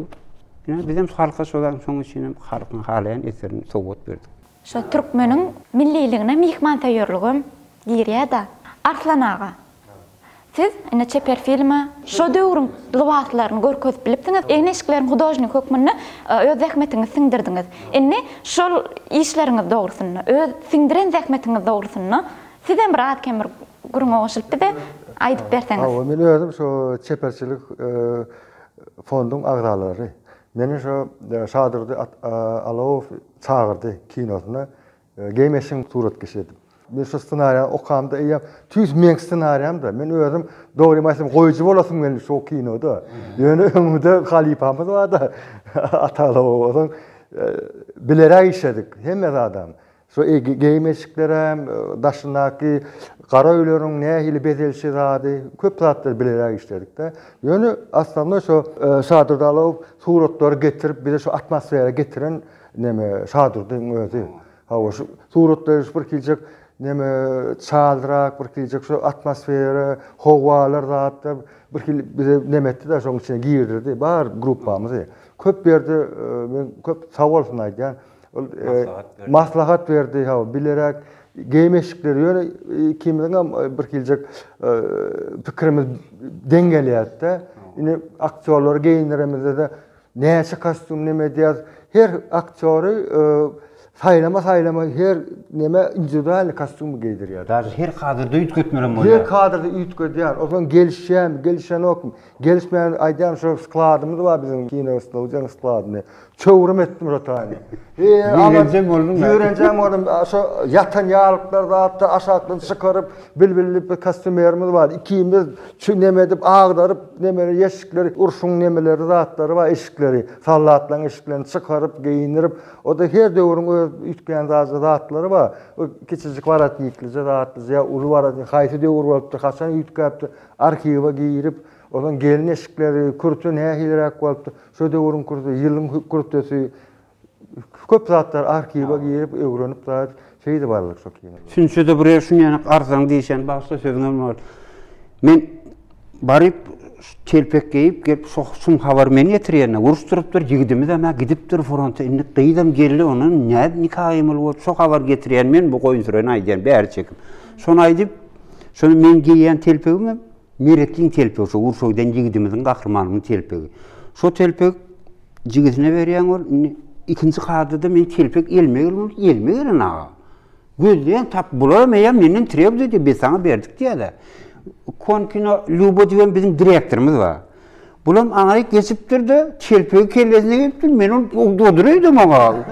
Speaker 3: Ine, bizem halka şo zat, şonuň üçin hem halkyň halaýan eserini sowgat berdik.
Speaker 1: Şo türkmeniň milliligine myhmansöýerligem girýär-dä. Arslan aga, Siz ine çeper filme şo döwrüň lybaslaryny görkezip bilipsiňiz, egin-eşikleriň hudožnigi hökmünde öz zähmetiňizi siňdirdiňiz. Indi şol işleriňiz dogrusynda, öz siňdiren zähmetiňiz dogrusynda sizem bir az-kem bir gürrüňe goşulyp bize aýdyp berseňiz.
Speaker 4: Hawa, men özüm şo çeperçilik fonduň agzalary. Meni şo Şadurdy Alowow çagyrdy kinosyna. Geýmeşiň suratkeşi edip. Men şu ssenariýany okamda eýýäm tüýs meň ssenariýam-da. Men özüm dogrymy aýtsam goýujy bolasym geldi şo kinoda. Ýöne öňümde halypamyz bar-da Atalow ozaň bileräk işledik hemme zadam. Şo geýim eşiklerem, daşyndaky gara öýleriň nähili bezelişi zady köp zatlary bileräk işledik-de. Ýöne aslynda şo Şadurdy Alow suratlary getirip bize şo atmosfera getiren Neme Şadurdyň özi. Hawa şu suratlar bir kiljek neme çaldyrak bir kiljek şu atmosfera, howalar zatlar bir hili bize neme etdi-de şoň içine girdirdi bar gruppamyzy. Köp ýerde men köp sag bolsun aýdýan. Ol maslahat berdi hawa bileräk geýim eşikleri ýöne ikimiziňem bir kiljek pikirimiz deň gelýärdi-de. Indi aktýorlary geýindiremizde-de Näçe kostýum neme edýäs. Her aktýory saýlama saýlama her neme indiwidualnyý kostýum geýdirýär.
Speaker 3: Daže her kadrda üýtgetmelem bolýar.
Speaker 4: Her kadrda üýtgedýär. Onsoň gelişýärmi, gelişenokmy? Gelişmeýän aýdýan şo skladymyz bar biziň kino studiýanyň skladyny. Çöwrüm etdim şo taýyny.
Speaker 3: Ýigrenjem bolduň.
Speaker 4: Ýigrenjem boldum. Şo ýatan ýalyklar zatda aşakdan çykaryp bilbilli bir kostýumerimiz bar. Ikimiz çü neme edip agdaryp nemeleri eşikleri urşuň nemeleri zatlary bar eşikleri soldatlaryň eşiklerini çykaryp geýindirip o-da her döwrüň öz üýtgän zady zatlary bar. O kiçijik waratniklije zatlyja ýa uly waratnik haýsy döwür bolupdyr haçan üýtgäpdir arhiwe girip onsoň gelin eşikleri kürte nähiliräk bolupdyr şo döwrüň kürte ýylyň kürtesi Köp zatlar arhiwe girip öwrenip zat şeýdip aldyk şo kinony.
Speaker 3: Sünçede bir ýer şunýanak arzaň diýişen bagşla sözüňem bar. Men baryp telpek geýip gelip şo şum habary men getirýän. Uruş durupdyr ýigidimizem-ä gidipdir fronta indi gyzam geldi ondan nädip nika gyýmaly bolup şo habary getirýän men bu goýun süreni aýdýan bäri çekip. Şony aýdyp şony men geýýän telpegimem Meretliň telpegi şo urşa giden ýigidimiziň gahrymanymyň telpegi. Şo telpek Jigisine berýäň ol, indi ikinji kadrda men telpek elime gelmeli, elime gelen aga. Gözleýän tap, bularam eýýäm menden trebd edýär, biz saňa berdik diýýär-de. Konkino Lýuba diýen biziň direktorymyz bar. Bulam aňryk geçipdir-de, telpegi kellesine geýipdir, men ol odureýdim oňa.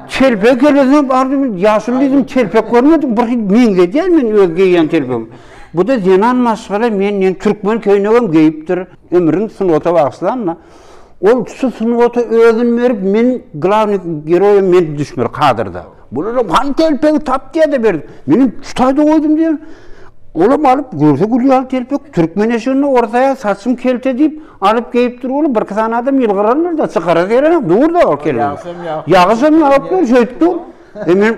Speaker 3: Telpegi kellesine bardy, ýaşuly diýdim, telpek görmedim, bir hili meňzedýän men öz geýýän telpegimi. Bu-da zenan maşgala, men diýen türkmen köýnegem geýipdir, ömrüni sungata bagyşlan-da. Ol şu sungata özüni berip, men glawnyý geroýam men düşmeli kadrda. Bularam hany telpegi tap diýýär-de berdi. Menem şu taýda goýdum diýýär. Olam alyp görse gül ýaly telpek, türkmen eşiginde orus aýal saçym kelte diýip alyp geýip dur ol birki sany adam ýylgyrandyr-da çykarasy gelenok dur-da ol kelle. Ýagyşam ýagyp dur şeýdip dur. E men.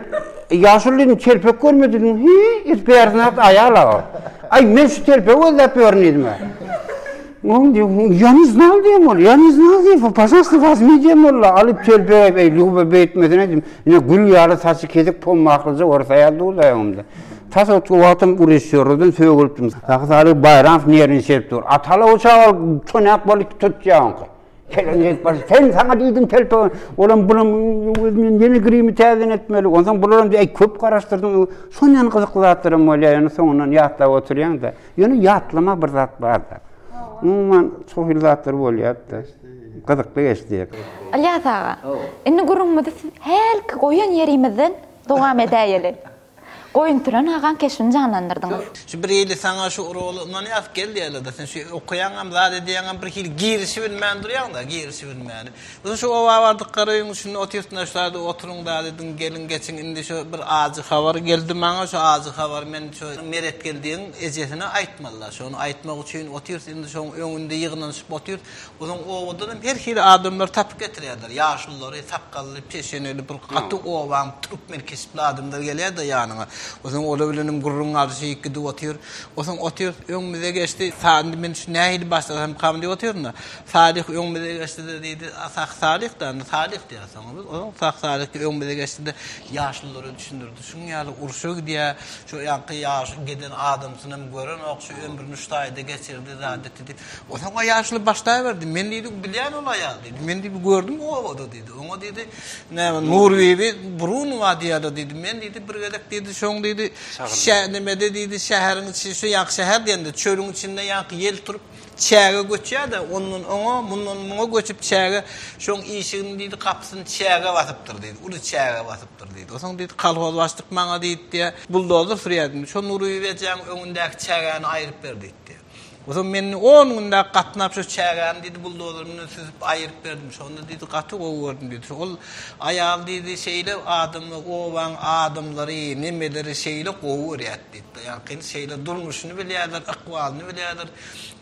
Speaker 3: Ýaşuly diýdim, telpek görmedi diýdim. Hi, it bärsine at aýal aga. Aý, men şu telpegi gözläp ýörün diýdim. Oň diýdim, ýa ne znal diýdim ol, ýa ne znal diýdim, pažalsta wazmi diýdim ol, alyp telpegi, eý, Lýuba beýtmesene diýdim. Ine gül ýaly saçy kesik pommaklyja orus aýal dur-da öňümde. Tas o wagtam režissýorlardan sögülipdim. Sahy Salyh Baýramow nerwniçe edip dur. Atala o çaga çonäk bolup tutýar oňky. Keleň gelip bar, sen saňa diýdim telpegi, olam bulam men ýene grimi täzeden etmeli. Onsoň bularam diýýär, köp garaşdyrdyň. Şondan gyzykly zatlaram bolýar, ýöne soňundan ýatlap oturýaň-da. Ýöne ýatlama bir zat bar-da. Umuman, şo hili zatlar bolýar-da. Gyzykly geçdi.
Speaker 1: Ylýas aga, indi gürrüňimizi siz hälki goýan ýerimizden dowam edäýeli. Goýuntüren agaň keşbini janlandyrdyňyz.
Speaker 2: Şu bir hili saňa şu roly ynanýas gel diýerler-de sen şu okaýaňam zat edýäňem bir hili girişibilmän durýaň-da girişibilmän. Biz şu oba bardyk gara öýüň içinde otyrsyna şu taýda oturyň zat ediň geliň geçiň indi şu bir ajy habar geldi maňa şu ajy habary men şu Meretgeldiň ejesine aýtmalyda şony aýtmak üçin otyrys indi şoň öňünde ýygnanyşyp otyrys Onuň obadan hem her hili adamlary tapyp getirýärler. Ýaşululary, sakgally, peşeneli bir gaty obaň türkmen keşpli adamlary gelýär-de ýanyňa. Onsoň olar bilen hem gürrüň alşyp gidip otyr. Onsoň otyr, öňümize geçdi. Indi men şu nähili başlasamkam diýip otyryn-da. Salyh öňümize geçdi-de diýdi, Sahy Salyh-da, indi Salyh diýýäris oňa biz. Onsoň Sahy Salyh öňümize geçdi-de, ýaşululara düşündirdi. Şuň ýaly urşa gidýär, şu ýaňky ýaş giden adamsynam görenok, şu ömrüni şu taýda geçirdi, zat etdi diýip. Onsoň o ýaşuly başlaýberdi. Men diýdi, bilýän ol aýal diýdi. Men diýdi, gördüm obada diýdi. Oňa diýdi, näme Nurbibi Burunowa diýýärler diýdi. Men diýdi, bir gezek diýdi, şoň diýdi, şä nemede diýdi, şäheriň içi, şu ýaňky şäher diýende, çölüň içinde ýaňky ýel turup, çäge göçýär-de, ondan oňa, mundan muňa göçüp çäge, şoň işigini diýdi, gapysyny çäge basypdyr diýdi. Uly çäge basypdyr diýdi. Onsoň diýdi, kolhoz başlyk maňa diýdi, diýýär, buldozer sürýär diýdi. Şo Nurbibi ejäň öňündäki çägäni aýryp ber diýdi. Onsoň men indi on gün-de gatnap şu çägäni diýdi, buldozer bilen süzüp aýyryp berdim. Şonda diýdi, gaty gowy gördüm diýdi. Ol aýal diýdi, şeýle adamy obaň adamlary, nemeleri şeýle gowy görýärdi diýdi. Ýaňkyny şeýle durmuşyny bilýärler, ykbalyny bilýärler,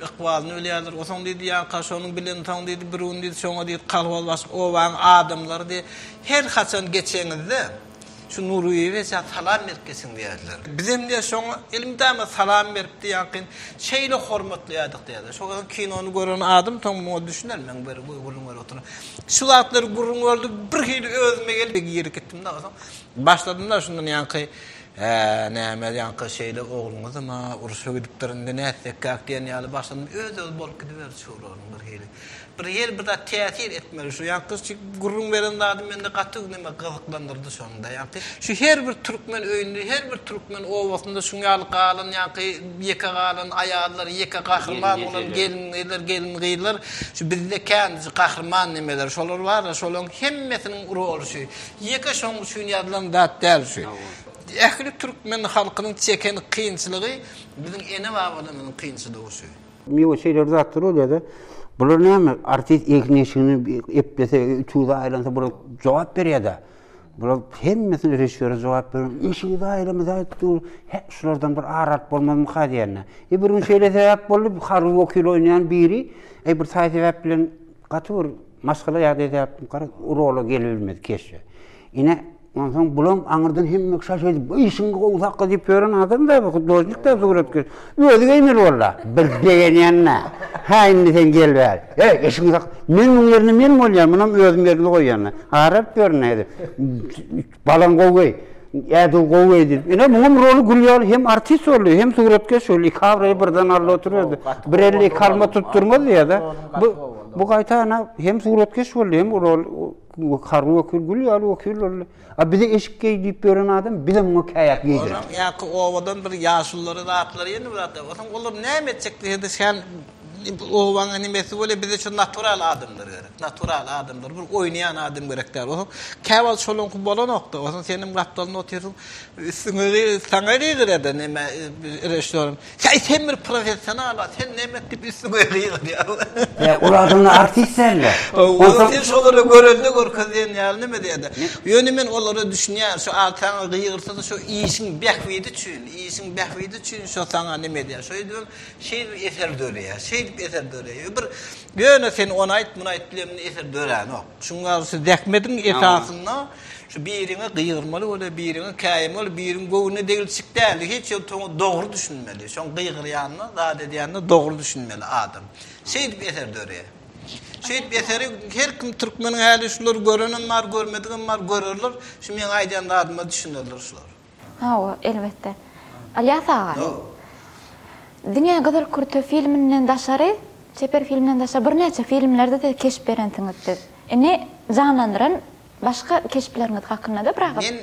Speaker 2: ykbalyny bilýärler. Onsoň diýdi, ýaňka şonuň bilensoň diýdi, bir gün diýdi, şoňa diýdi, kolhoz başlyk obaň adamlary diýdi, her haçan geçeňizde, Şu Nuryýewe jan salam berip geçiň diýerdiler. Bizem diýýär şoňa elmydama salam berip diýýär şeýle hormatlaýardyk diýýärler. Şo gezek kinony gören adam soň muňa düşüner meň bir gürrüň berip oturan. Şu zatlary gürrüň berdi birhili özüme gelip girip gitdim-de onsoň başladym-da şundan ýaňky Hä, näme ýaňky şeýle ogluňyzam-a urşa gidipdir indi nätsekkäk diýen ýaly başladym öz-özi bolup gidiberdi şu olaryň birhili. Bir her bir zat täsir etmeli. Şu ýaňky şu gürrüň beren zady mende gaty neme gyzyklandyrdy şonda. Ýaňky şu her bir türkmen öýünde, her bir türkmen obasynda şuň ýaly galan ýaňky ýeke galan aýallar, ýeke gahryman bolan gelin gyzlar, gelin gyzlar şu bizde kän şu gahryman nemeler şolar bar-a şolaryň hemmesiniň roly şu. Ýeke şoň üçin ýazylan zat däl şu. Ähli türkmen halkynyň çeken kynçylygy biziň ene-babalarymyzyň kynçylygy şu.
Speaker 3: Miwe şeýle bir zatlar bolýar-da. Bular näme? Artist egin-eşigini eplese, ütügi zaýalansa bular jogap berýär-de. Bular hemmesini režissýora jogap berip, eşigi zaýalama aýdyp dur. Hä, şulardan bir ar alyp bolmazmyka diýende. E bir gün şeýle sebäp boldy, harby wekil oýnaýan biri, e bir saý-sebäp bilen gaty bir maşgala ýagdaýy sebäpli gara rola gelibilmedi keşbe. Ine, Onsoň bulam aňyrdan hemme kişä şeýdip, işiňi gowy sakla diýip ýören adam-da bu, hudožnik-de suratkeş. Özi geýmeli boldy. Bir begenýän-dä. Hä, indi sen gel bäri. Eý, işiňi sak. Men muň ýerine men bolýan, munam özüm ýerinde goýýan-da. Aryp ýörün nädip. Balaň gowy geý. Ädigi gowy geý diýip. Ine, muňam roly gül ýaly hem artist boldy, hem suratkeş boldy. Iki abraýy birden aldy oturyberdi. Bir elle iki alma tutdurmaz diýýär-de. Bu, bu gaýta ana hem suratkeş boldy, hem rol Harby wekil gül ýaly wekil boldy. A bize eşik geý diýip ýören adam bizem muňa käýäp geýdireris.
Speaker 2: Onuň ýaňky obadan bir ýaşululary zatlary ýene bir zatlar. Onsoň olar näme etjek diýse sen obaň nemesi bolýar bize şu natural adamlar gerek. Natural adamlar bir oýnaýan adam gerek däl. Onsoň käwagt şolaňky bolanokda. Onsoň senem gapdalynda otyrsyň üstüňe saňa gygyrýar-da neme režissýoram. Säý sen bir professional sen neme diýip üstüňe gygyrýar.
Speaker 3: Ýa ol adamlar artist dälmi?
Speaker 2: Onsoň sen şolara görelde görkezýän ýaly neme diýýär. Ýöne men olara düşünýän, şu al saňa gygyrsa-da şu işiň bähbidi üçin, işiň bähbidi üçin şo saňa neme edýär. Şeýdibem şeýdip eser döreýär. Şeýdip. Şeýdip eser döreýär. Bir ýöne sen ony aýt, muny aýt bilen eser döränok. Şuň ýaly şu zähmediň esasynda şu biriňe gygyrmaly bolýar, biriňe käýemeli, biriň göwnüne degilşik däl. Hiç ýerde oňa dogry düşünmeli. Şoň gygyrýanyna, zat edýänine dogry düşünmeli adam. Şeýdip eser döreýär. Şeýdip eseri her kim türkmeniň häli şulary görenem bar, görmedigem bar, görerler. Şu meň aýdýan zadyma düşünerler şular.
Speaker 1: Hawa, elbetde. Ylýas aga. Diňe Gyzyl kürte filminden daşary, çeper filmden daşary birnäçe filmlerde-de keşp berensiňiz siz. Indi janlandyran başga keşpleriňiz hakynda-da bir agyz.
Speaker 2: Men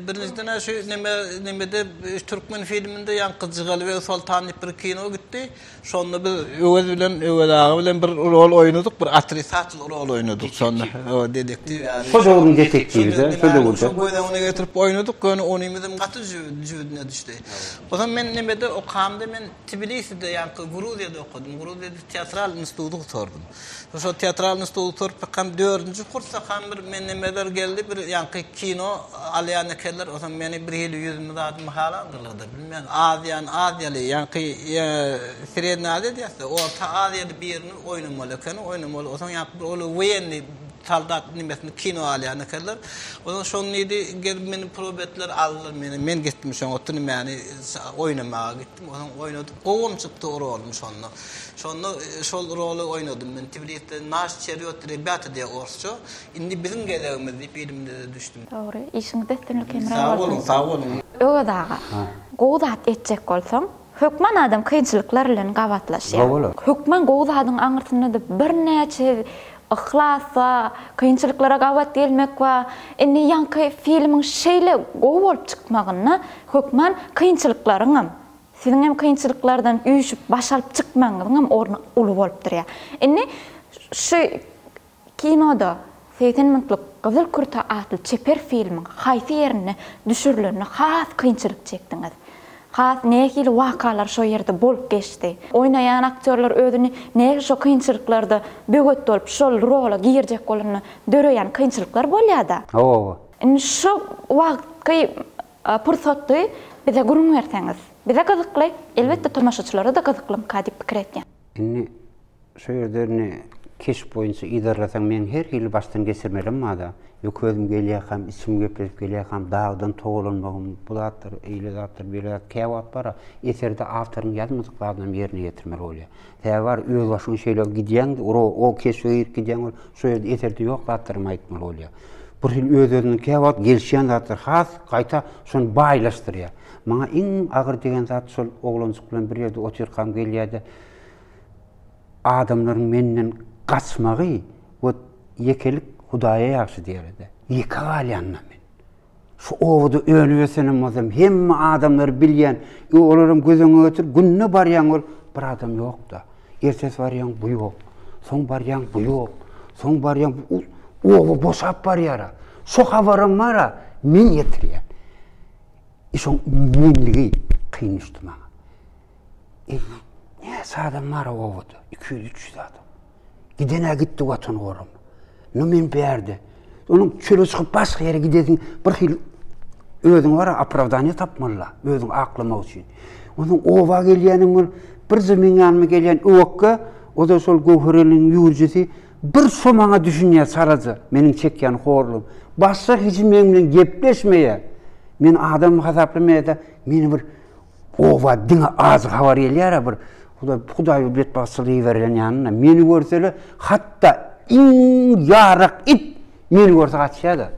Speaker 2: birinjiden-ä şu neme nemede türkmen filminde ýaňky Jygalybeg Soltan diýip bir kino gitdi. Şonda biz Öwez bilen, Öwez aga bilen bir rol oýnadyk, bir otrisatel rol oýnadyk şonda. Hawa, dedektiw ýaly.
Speaker 3: Şo döwrüň detektiwi-de, şo döwürde.
Speaker 2: Şo göz öňüne getirip oýnadyk, ýöne onymyzam gaty jübüdine düşdi. Onsoň men nemede okamda men Tbiliside, ýaňky Gruziýada okadym. Gruziýada teatral instituty gutardym. Şo teatral instituty gutaryp, dördünji kursdakam bir men nemeler geldi, bir ýaňky kino alýan ekenler, onsoň meni birhili ýüzümi zadymy halandyrlar-da, bilmen, Aziýany, Aziýaly, ýaňky Srednýa Aziýa diýýäs-de, Orta Aziýaly birini oýnamaly ekeni, oýnamaly, onsoň ýaňky bir ol woýennyý soldat nimesini kino alýan ekenler. Onsoň şony diýdi, gelip meni proba etdiler, aldylar meni, men gitdim şoňa, nimäni oýnamaga gitdim, onsoň oýnadyk, gowam çykdy rolum şonda. Şonda şol roly oýnadym men. Tbiliside Naş çerýot rebýata diýýär orsça. Indi biziň gezegimiz diýip filmde-de düşdüm.
Speaker 1: Dogry. Işiňizde üstünlik hemra
Speaker 2: Sag
Speaker 1: bolsun.
Speaker 2: boluň, sag boluň.
Speaker 1: Öwez aga, gowy zat etjek bolsaň, hökman adam kynçylyklar bilen gabatlaşýar.
Speaker 3: Hawa-la.
Speaker 1: Hökman gowy zadyň aňyrsynda-da birnäçe yhlas bar, kynçylyklara gabat gelmek bar. Indi ýaňky filmiň şeýle gowy bolup çykmagynda hökman kynçylyklaryňam Siziň hem kynçylyklardan üýşüp baş alyp çykmagyňyzyň hem orny uly bolup durýar. Indi şu kinoda 80 minutlyk Gyzyl kürte atly çeper filmiň haýsy ýerinde düşürilende has kynçylyk çekdiňiz? Has nähili wakalar şo ýerde bolup geçdi? Oýnaýan aktýorlar özüni nähili şo kynçylyklarda böwet bolup şol rola girjek bolanda döreýän kynçylyklar bolýada?
Speaker 3: Hawa.
Speaker 1: Indi şo wagtky Pursatly bize gürrüň berseňiz. Bize gyzykly, elbetde tomaşaçylara-da gyzyklymyka diýip pikir etýän.
Speaker 3: Indi şu ýerde indi keşp boýunça yzarlasaň meň her hili başdan geçirmelem barda. Ýok özüm gelýärkäm içim gepledip gelýärkäm dagdan togalanmagym bu zatlar eýle zatlar beýle zat käwagt bara eserde awtoryň ýazmadyk zadynam ýerine ýetirmeli bolýar. Sebäbi bar öz başyňa şeýle gidýäň o keşbe girip gidýäň ol şo ýerde eserde ýok zatlaram aýtmaly bolýar. Bir hili öz-özünden käwagt gelişýän zatlar has gaýta şony baýlaşdyrýar. Maňa iň agyr degen zat şol oglanjyk bilen bir ýerde otyrkam gelýär-de, adamlaryň menden gaçmagy we ýekelik Hudaýa ýagşy diýerdi. Ýeke galýan-da men. Şu obada önüp ösenem bolsam, hemme adamlary bilýän, e, olaram göz öňüňe getir, günde barýaň ol, bir adam ýok-da. Ertesi barýaň, bu ýok. Soň barýaň, bu ýok. Soň barýaň, bu oba boşap barýar-a. Şo habaram bar-a, men ýetirýän. E, şoň menligi kyn düşdi maňa. E, näçe adam bar-a obada? 200-300 adam. Giden-ä gitdi Watan gorama. No men bärde. Onuň çöle çykyp başga ýere gidesiň bir hili özüňe bara opravdaniýe tapmaly-la, özüňi aklamak üçin. Onsoň oba gelýäniň bol, birje meň ýanyma gelýän Öwekge, o-da şol Göwhereliniň ýüwürjisi, bir şo maňa düşünýär çalaja, meniň çekýän horlugym. Başga hiç meň bilen gepleşmeýär. Meni adam hasaplamaýar-da, meni bir Oba diňe ajy habar gelýär-ä bir Hudaý, Hudaý bir betbagtçylyk iberilen ýanyna. Meni görseler, hatda iň ýarak it meni görse gaçýar-da.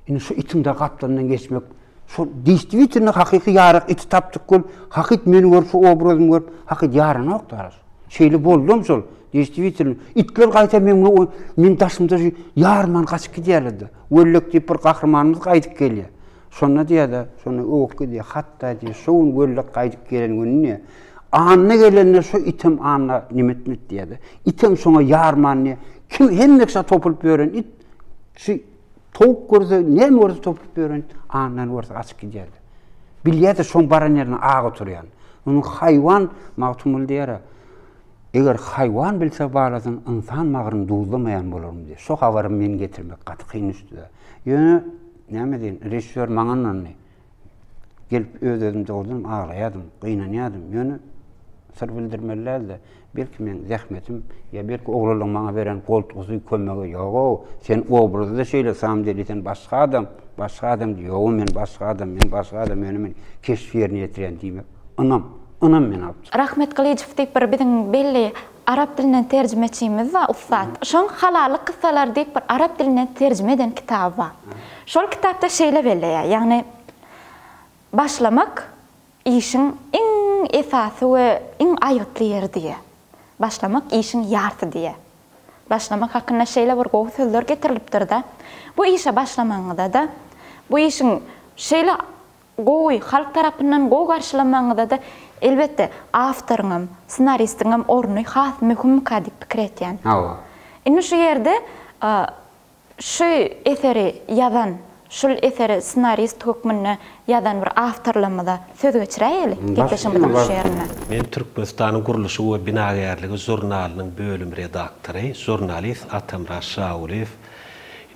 Speaker 3: Indi şu itiň-de gapdalyndan geçmek, şol deýstwitelno hakyky ýarak iti tapdyk gol, hakyt meni görüp, şu obrazymy görüp, hakyt ýaranok daraş. Şeýle boldam şol, deýstwitelno. Itler gaýta meň, men daşymda şu ýarman gaçyp gidýärler-de. Wellek diýip bir gahrymanymyz gaýdyp gelýär. Şonda diýýär-de, şonda öwükgi diýýär, hatda diýýär, şo gün Wellek gaýdyp gelen güni diýýär, Anna gelende şo item Anna neme etmedi diýýär-de. Item şoňa ýarman diýýär. Kim hemme kişä topulyp ýören it, şu towuk görse, näme görse topulyp ýören it, Annany görse gaçyp gidýär-de. Bilýär-de şoň baran ýerinde agy oturýan. Onuň haýwan Magtymguly diýýär-ä, Eger haýwan bilse balasyny ynsan bagryny duzlamaýan bolarmy diýýär. Şo habary men getirmek gaty kyn düşdi-de. Ýöne Näme diýin, režissýor maňa ynandy. Gelip öz-özüm dogrudanam aglaýardym, gynanýardym. Ýöne. syr bildirmeli däl-de, belki meň zähmetim ýa belki oglanlaryň maňa beren goltgusy, kömegi, ýog-ow, sen obrazda şeýle samdeli, sen başga adam, başga adam diý, ýog-ow, men başga adam, men başga adam, ýöne men keşbi ýerine ýetirýän diýmek, ynam, ynam meni alyp çykdy.
Speaker 1: Rahmet Gylyjow diýip bir biziň belli arap dilinden terjimeçimiz bar, ussat. Şoň Halallyk kyssalary diýip bir arap dilinden terjime eden kitaby bar. Şol kitapda şeýle belleýär, ýagny başlamak işiň iň esasy we iň aýgytly ýeri diýýär. Başlamak işiň ýarsy diýýär. Başlamak hakynda şeýle bir gowy sözler getirilipdir-de, bu işe başlamagyňyza-da, bu işiň şeýle gowy, halk tarapyndan gowy garşylanmagyňyza-da, elbetde, awtoryňam, ssenaristiňem orny has möhümmika diýip pikir etýän.
Speaker 3: Hawa.
Speaker 1: Indi şu ýerde Şu eseri ýazan, şul eseri ssenarist hökmünde ýazan bir awtorlarymyza söz geçiräýeli gepleşigimiziň şu ýerinde.
Speaker 6: Men Türkmenistanyň gurluşygy we binagärligi žurnalynyň bölüm redaktory, žurnalist Atamyrat Şagulyýew.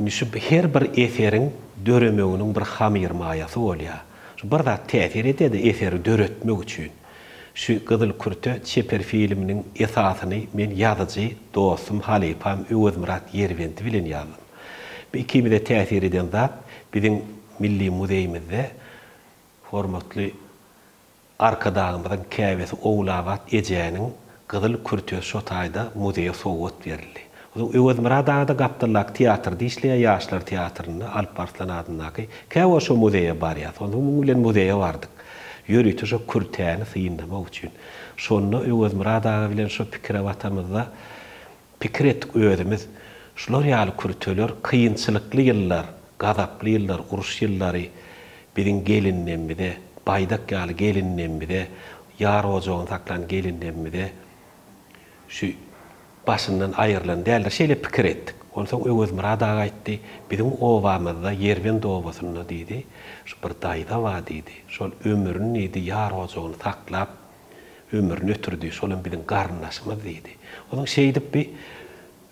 Speaker 6: Indi şu her bir eseriň döremeginiň bir hamyrmaýasy bolýar. Şu bir zat täsir edýär-de eseri döretmek üçin. Şu Gyzyl kürte çeper filminiň esasyny men ýazyjy dostum, halypam Öwezmyrat Ýerbendi bilen ýazdym. Bu ikimize täsir eden zat biziň Milli muzeýimizde hormatly Arkadagymyzyň käbesi Ogulabat ejäniň Gyzyl kürtesi şo taýda muzeýe sowgat berildi. Onsoň Öwezmyrat aga-da gapdaldaky teatrda işleýär, Ýaşlar teatrynda, Alp Arslan adyndaky. Käwagt şo muzeýe barýas. Onsoň muň bilen muzeýe bardyk. Ýörite şo kürtäni synlamak üçin. Şonda Öwezmyrat aga bilen şo pikire batamyzda, pikir etdik özümiz, şular ýaly kürteler kynçylykly ýyllar, gazaply ýyllar, uruş ýyllary biziň gelinlemmize, baýdak ýaly gelinlemmize, ýar ojagyny saklan gelinlemmize şu başyndan aýrylan däldir. Şeýle pikir etdik. Onsoň Öwezmyrat aga aýtdy, Biziň obamyzda, Ýerbent obasynda diýdi, şu bir daýza bar diýdi. Şol ömrüni diýdi, ýar ojagyny saklap, ömrüni ötürdi. Şolam biziň garyndaşymyz diýdi. Onsoň şeýdip bi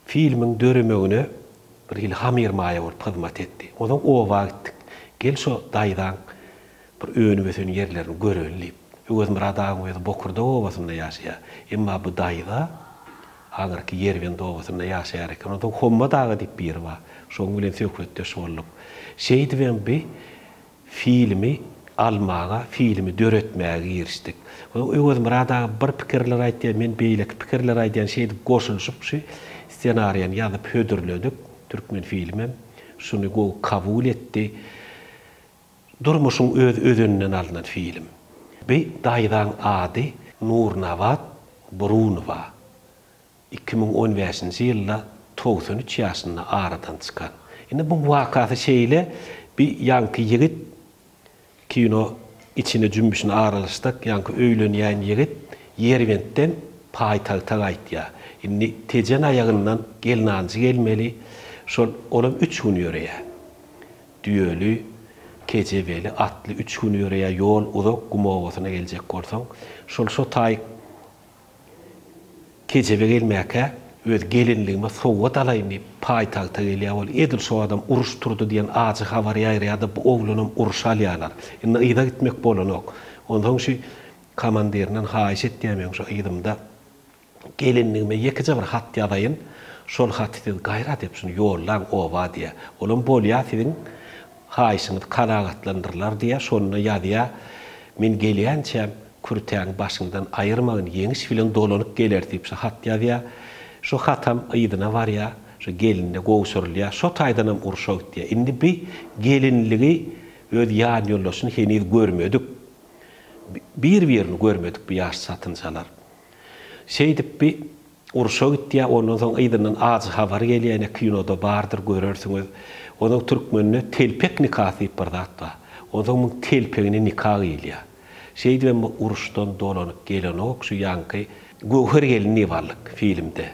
Speaker 6: filmiň döremegine bir hili hamyrmaýa bolup hyzmat etdi. Onsoň oba gitdik. Gel şo daýzaň Bir önüp-ösen ýerlerini göreli diýip. Öwezmyrat agaň özi Bokurdak obasynda ýaşaýar. Emma bu daýza aňyrky Ýerbent obasynda ýaşaýar eken. Onsoň Hommat aga diýip biri bar. Şoň bilen söhbetdeş bolduk. Şeýdibem bi filmi almaga, filmi döretmäge girişdik. Onsoň Öwezmyrat aga bir pikirler aýtýar, men beýleki pikirler aýdýan. Şeýdip goşulyşyp şu ssenariýany ýazyp hödürledik. Türkmenfilmem şuny gowy kabul etdi. Durmuşyň öz özeninden alnan film. Bi daýzaň ady Nurnabat Burunowa. 2015-nji ýylda 93 ýaşynda aradan çykan. Indi buň wakasy şeýle, bi ýaňky ýigit kino içine jümmüşine aralaşsak, ýaňky öýlenýän ýigit Ýerbentden paýtagta gaýtýar. Indi Tejen aýagyndan gelnanjy gelmeli, şol olam üç gün ýöreýär. Düýeli, kejebeli, atly üç gün ýöreýär, ýol uzak, gum obasyna geljek bolsaň, şol şo taýyk kejebe gelmäkä, öz gelinligime sowgat alaýyn diýip, paýtagta gelýär, ol edil şo adam uruş turdy diýen ajy habar ýaýraýar-da, bu oglanam urşa alýarlar. Indi yza gitmek bolanok. Onsoň şü komandirinden haýyş etýär, meň şu yzymda Gelinligime ýekeje bir hat ýazaýyn, şol haty siz gaýrat edip şuny ýollaň oba diýýär. Olam bolýa siziň haýyşyňyz kanagatlandyrylar diýýär, şonda ýazýar, Men gelýänçäm kürtäňi başyňdan aýyrmagyn, ýeňiş bilen dolanyp geleris diýip şu hat ýazýar. Şo hatam yzyna barýar, şo geline gowşurylýar, şo taýdanam urşa gitýär. Indi bi gelinligi öz ýanýoldaşyny heniz görmedik. Bir-birini görmedik bu ýaş çatynjalar. Şeýdip bi urşa gitýär, ondan soň yzyndan ajy habar gelýär, ine kinoda bardyr görersiňiz. Onsoň türkmende telpek nikasy diýip bir zat bar. Onsoň muň telpegine nika gyýylýar. Şeýdibem bu uruşdan dolanyp gelenok şu ýaňky Göwher gelin diýip aldyk filmde.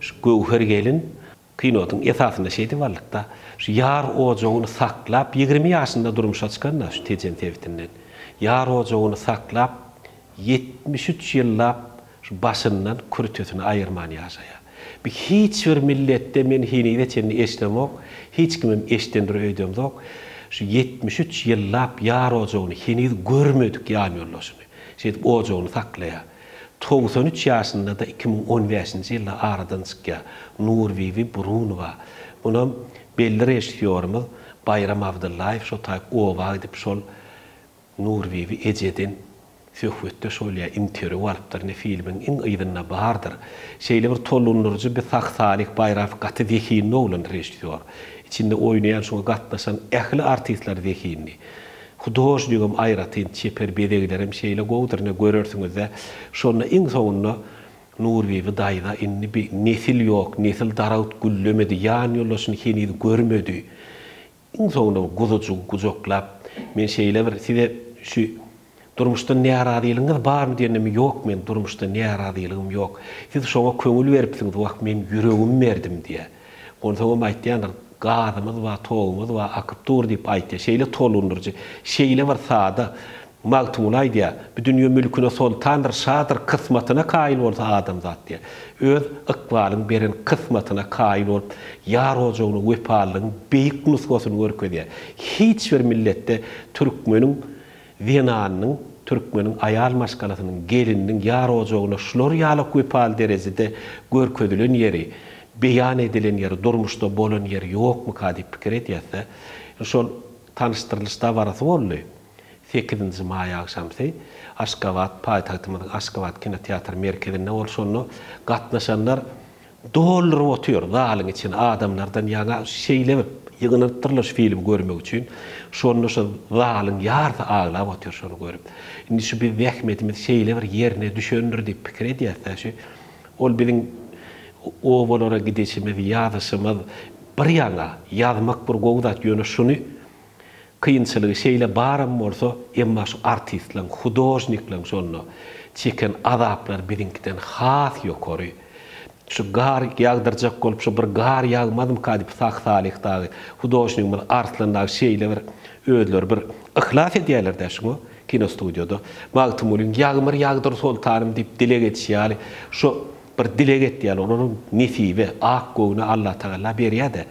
Speaker 6: Şu Göwher gelin kinodyň esasynda şeýdip aldykda, şu ýar ojagyny saklap 20 ýaşynda durmuşa çykan-da şu Tejen sebitinden. Ýar ojagyny saklap 73 ýyllap şu başyndan kürtesini aýyrman ýaşaýar. Bi hiç bir milletde men henize çenli eşdemok, hiç kimem eşdendir öýdemzok, şu 73 ýyllap ýar ojagyny heniz görmedik ýanýoldaşyny, şeýdip ojagyny saklaýar. 93 ýaşynda-da 2015-nji ýylda aradan çykýar. Nurbibi Burunowa. Munam belli režissýorymyz Baýram Abdyllaýew şo taýyk oba gidip şol Nurbibi ejeden söhbetdeş bolýar, interwýu alypdyr, ine filmiň iň yzynda bardyr. Şeýle bir tolgundyryjy bir sah Salyh Baýramow gaty zehinli oglan režissýor. Içinde oýnaýan şoňa gatnaşan ähli artistler zehinli. Hudožnigem aýratyn çeper bezeglerem şeýle gowudyr ine görersiňizdä. Şonda iň soňunda Nurbibi daýza indi bi nesil ýok, nesil daragt güllemedi, ýan ýoldaşyny heniz görmedi. Iň soňunda bir guzujygy gujaklap, men şeýle bir size şu durmuşdan närazylygyňyz barmy diýendemi ýok men durmuşda närazylygym ýok. Siz şoňa köňül beripsiňiz wah men ýüregimi berdim diýýär. Onsoňam aýtýandyr gazymyz bar togumyz bar akyp dur diýip aýtýar. Şeýle tolgundyryjy, şeýle bir sada Magtymguly aýdýar, Bu dünýe mülküne soltandyr, şadyr, kysmatyna kaýyl bolsa adamzat diýýär. Öz ykbalyň beren kysmatyna kaýyl bolup, ýar ojagyna wepalylygyň beýik nusgasyny görkezýär. Hiç bir milletde türkmeniň zenanynyň, türkmeniň aýal maşgalasynyň, gelininiň ýar ojagyna şular ýalak wepaly derejede görkezilen ýeri, beýan edilen ýeri, durmuşda bolan ýeri ýokmuka diýip pikir edýäs-de. Şol tanyşdyrylyş dabarasy boldy. Sekizinji maý agşamsy Aşgabat paýtagtymyzyň Aşgabat kinoteatr merkezinde bolup şonda gatnaşanlar dolduryp otyr zalyň içini adamlardan ýaňa şeýle bir ýygnanypdyrlar şu filmi görmek üçin şonda şo zalyň ýarysy aglap otyr şony görüp indi şu biz zähmetimiz şeýle bir ýerine düşendir diýip pikir edýäs-dä şu ol biziň obalara gidişimiz ýazyşymyz bir ýaňa ýazmak bir gowy zat ýöne şuny Kynçylygy şeýle baram bolsa, emma şu artistleň, hudožnikleň şonda çeken azaplary biziňkiden has ýokary. Şu gar ýagdyrjak bolup şu bir gar ýagmazmyka diýip Sahy Salyh dagy, hudožnigimiz Arslan dagy şeýle bir özleri bir yhlas edýärler-dä şuňa kinostudiýada. Magtymgulyň Ýagmyr ýagdyr soltanym diýip dileg edişi ýaly şo Bir dileg etýän olaram nesibe, ak göwne Allatagalla berýä-dä.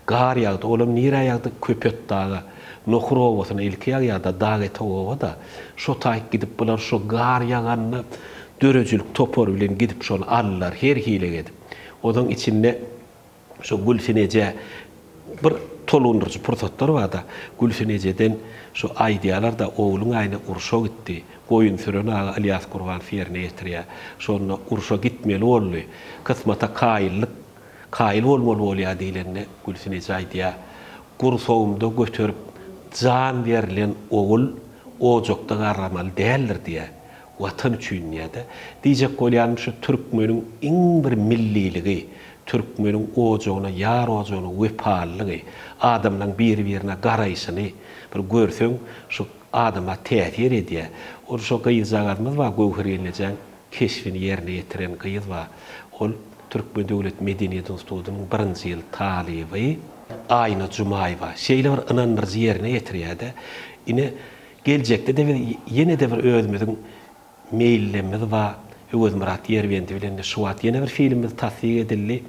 Speaker 6: Gar ýagdy, olam nirä ýagdy? Köpetdaga. Nohur obasyna ilki ýagýar-da, dag etek oba-da. Şo taýyk gidip bular şo gar ýaganda döredijilik topary bilen gidip şony aldylar, her hile edip. Ozaň içinde Şo Gülsün eje bir tolgundyryjy pursatlar barda. Gülsün ejeden şo aýdýalar-da, ogluň aýna urşa gitdi. Goýun süren aga Ylýas Gurbanow ýerine ýetirýär. Şonda urşa gitmeli boldy. Kysmata kaýyllyk, kaýyl bolmaly bolýar diýlende Gülsün eje aýdýar, Gursagymda göterip jan berlen ogul ojakda garramaly däldir diýýär. Watan üçin diýýär-de. Diýjek bolýanym şu türkmeniň iň bir milliligi, türkmeniň ojagyna, ýar ojagyna wepalylygy, adamlaň biri-birine garaýşyny bir görseň, şu adama täsir edýär. Ol şo gyzjagazymyz bar, Göwher gelnejäň keşbini ýerine ýetiren gyz bar. Ol Türkmen döwlet medeniýet institutynyň birinji ýyl talyby Aýna Jumaýewa. Şeýle bir ynandyryjy ýerine ýetirýär-de. Ine, Geljekde-de biz ýene-de bir özümiziň meýillemimiz bar. Öwezmyrat Ýerbendi bilen-de şu wagt ýene bir filmimiz tassyk edildi.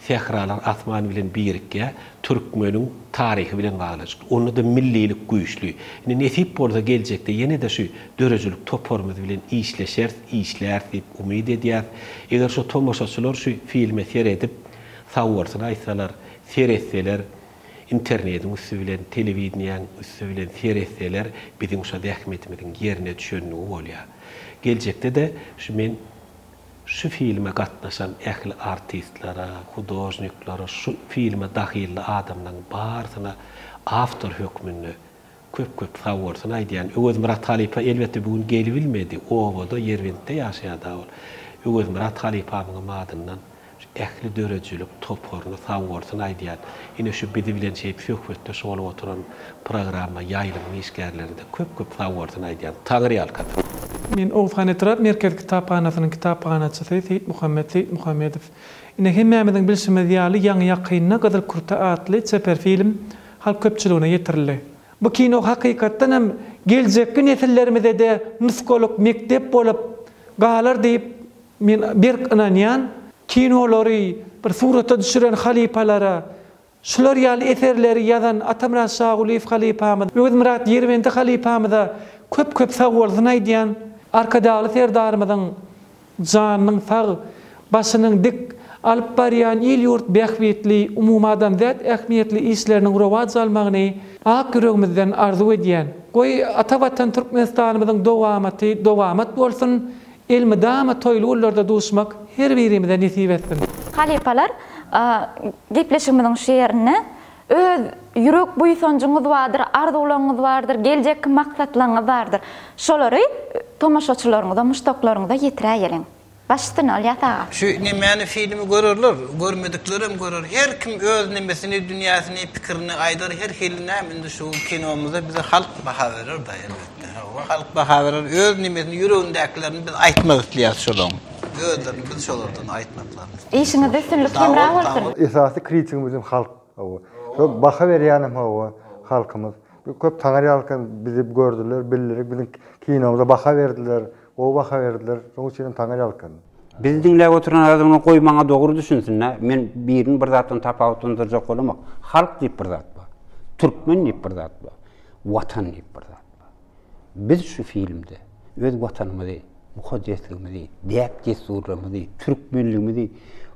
Speaker 6: Sähralar asman bilen birikýär. Türkmeniň taryhy bilen baglanyşykly. Onda-da millilik güýçli. Indi nesip bolsa geljekde ýene-de şu döredijilik toparymyz bilen işleşeris, işläris diýip umyt edýäris. Eger şu tomaşaçylar şu filme seredip, sagbolsun aýtsalar, seretseler, Internediň üsti bilen, telewideniýäň üsti bilen seretseler, biziň şo zähmetimiziň ýerine düşenligi bolýar. Geljekde-de şu men şu filme gatnaşan ähli artistlere, hudožniklere, şu filme dahylly adamlaryň barysyna awtor hökmünde köp-köp sagbolsun aýdýan. Öwezmyrat halypa elbetde bu gün gelibilmedi, obada, Ýerbentde ýaşaýar-da ol. Öwezmyrat halypamyňam adyndan Şu ähli döredijilik toparyna sagbolsun aýdýan. Ine şu bizi bilen şeýip söhbetdeş bolup oturan programma ýaýlymyň işgärlerine-de köp-köp sagbolsun aýdýan. Taňryýalkasyn.
Speaker 7: Men Oguzhan etrap merkezi kitaphanasynyň kitaphanaçysy Seýitmuhammet Seýitmuhammedow. Ine hemmämiziň bilşimiz ýaly ýaňy-ýakynda Gyzyl kürte atly çeper film halk köpçüligine ýetirildi. Bu kino hakykatdan hem geljekki nesillerimize-de nusgalyk mekdep bolup galar diýip Men berk ynanýan, kinolary bir surata düşüren halypalara, şular ýaly eserleri ýazan Atamyrat Şagulyýew halypamyz, Öwezmyrat Ýerbendi halypamyza köp-köp sagbolsun aýdýan. Arkadagly Serdarymyzyň Janynyň sag, başynyň dik, alyp barýan il-ýurt bähbitli, umumadamzat ähmiýetli işleriniň rowaç almagyny ak ýüregimizden arzuw edýän. Goý, ata Watan Türkmenistanymyzyň dowamaty dowamat bolsun, elmydama toýly günlerde duşmak her birimize nesip etsin!
Speaker 1: Halypalar, gepleşigimiziň şu ýerinde öz ýürek buýsanjyňyz bardyr, arzuwlaryňyz bardyr, geljekki maksatlaryňyz bardyr. Şolary tomaşaçylaryňyza, muşdaklaryňyza ýetiräýeliň. Baş üstüne Ylýas aga.
Speaker 2: Şu nemäni filmi görerler, görmediklerem görer. Her kim öz nemesini, dünýäsini, pikirini aýdar her hili näme indi şu kinomyza bize halk baha berer da elbetde. Hawa halk baha berer öz nemesini ýüregindäkilerini biz aýtmak isleýäris şolaň. Özlerini biz şolardan aýtmaklaryny isleýäris.
Speaker 1: Işiňizde üstünlik hemra bolsun.
Speaker 4: Esasy kritigimiz hem halk hawa. Şo baha berýänem hawa halkymyz. Köp taňyrýalkan bizi gördüler, bildiler, biziň kinomyza baha berdiler. Gowy baha berdiler. Şoň üçin hem taňa ýalkyn.
Speaker 3: Bizi diňläp oturan adamlar goý maňa dogry düşünsün-dä, men birini bir zatdan tapawutlandyrjak bolamok. Halk diýip bir zat bar. Türkmen diýip bir zat bar. Watan diýip bir zat bar. Biz şu filmde öz Watanymyzy, mukaddesligimizi, däp-dessurlarymyzy, türkmenligimizi,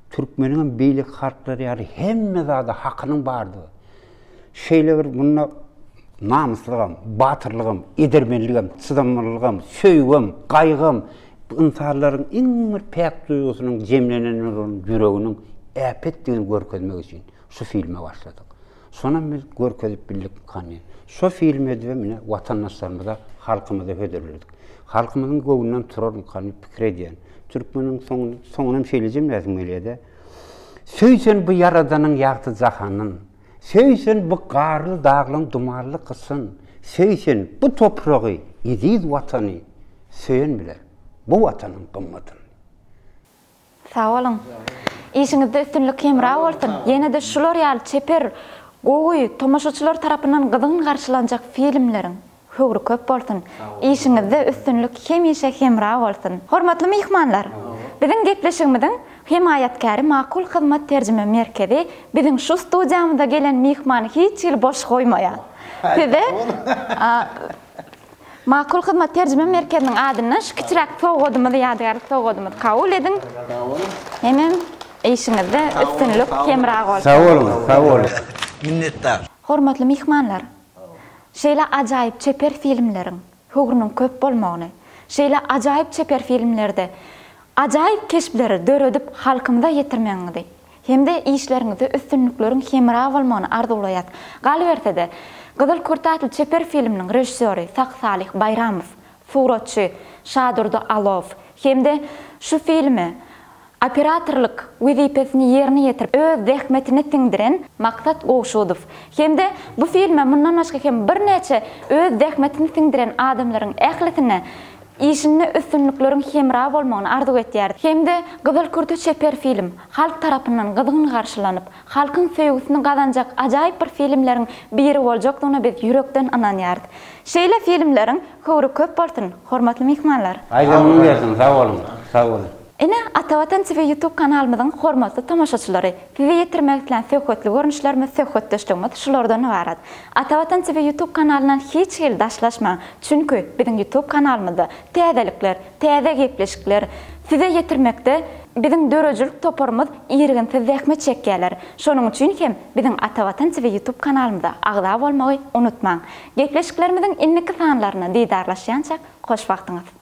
Speaker 3: türkmeniňem beýleki halklar ýaly hemme zada hakynyň bardygy, Şeýle bir munda namyslygam, batyrlygam, edermenligem, çydamlylygam, söýgem, gaýgam, bu ynsanlaryň iň bir päk duýgusynyň jemlenen bolan ýüreginiň äpetdigini görkezmek üçin şu filme başladyk. Şonam biz görkezip bildik hany. Şo filmi edibem ine watandaşlarymyza, halkymyza hödürledik. Halkymyzyň göwnünden turarmykan diýip pikir edýän. Türkmeniň soňuny, soňunam şeýle jemläsim gelýär-de. Söý sen bu Ýaradanyň ýagty jahanyn, Söý sen bu garly daglaň dumanly gyşyn, Söý sen bu topragy, eziz Watany, Söýen biler bu Watanyň gymmatyny.
Speaker 1: Sag boluň. Işiňizde üstünlik hemra bolsun. Ýene-de şular ýaly çeper, gowy, tomaşaçylar tarapyndan gyzgyn garşylanjak filmleriň Höwri köp bolsun. Işiňizde üstünlik hemişe hemra bolsun. Hormatly myhmanlar! Biziň gepleşigimiziň hemaýatkäri Makul Hyzmat terjime merkezi biziň şu studiýamyza gelen myhmany hiç hili boş goýmaýar. Size Makul Hyzmat terjime merkeziniň adyndan şu kiçiräk sowgadymyzy, ýadygärlik sowgadymyzy kabul ediň. Hemem işiňizde üstünlik hemra bolsun.
Speaker 3: Sag boluň, sag boluň.
Speaker 2: Minnetdar.
Speaker 1: Hormatly myhmanlar! Şeýle ajaýyp çeper filmleriň höwrüniň köp bolmagyny, şeýle ajaýyp çeper filmlerde ajaýyp keşpleri döredip halkymyza ýetirmegiňizi hem-de işleriňizde üstünlikleriň hemra bolmagyny arzuwlaýas. Galyberse-de, Gyzyl kürte atly çeper filminiň režissýory Sahysalyh Baýramow, suratçy Şadurdy Alow hem-de şu filme Operatorlyk wezipesini ýerine ýetirip, öz zähmetini siňdiren Maksat Gowşudow hem-de bu filme mundan başga hem birnäçe öz zähmetini siňdiren adamlaryň ählisine işinde üstünlikleriň hemra bolmagyny arzuw etýäris hem-de Gyzyl kürte çeper film halk tarapyndan gyzgyn garşylanyp, halkyň söýgüsini gazanjak ajaýyp bir filmleriň biri boljakdygyna biz ýürekden ynanýarys. Şeýle filmleriň höwri köp bolsun, hormatly myhmanlar!
Speaker 3: Aýdanyňyz gelsin, sag boluň, sag boluň.
Speaker 1: Ine, Atavatan TV YouTube kanalymyzyň hormatly tomaşaçylary, size ýetirmek islän söhbetli görnüşlerimiz, söhbetdeşligimiz şulardan ybarat. Atavatan TV YouTube kanalyndan hiç hili daşlaşmaň, çünki biziň YouTube kanalymyzda täzelikler, täze gepleşikler size ýetirmekde biziň döredijilik toparymyz irginsiz zähmet çekýärler. Şonuň üçin hem biziň Atavatan TV YouTube kanalymyza agza bolmagy unutmaň. Gepleşiklerimiziň indiki sanlarynda didarlaşýançak hoş wagtyňyz!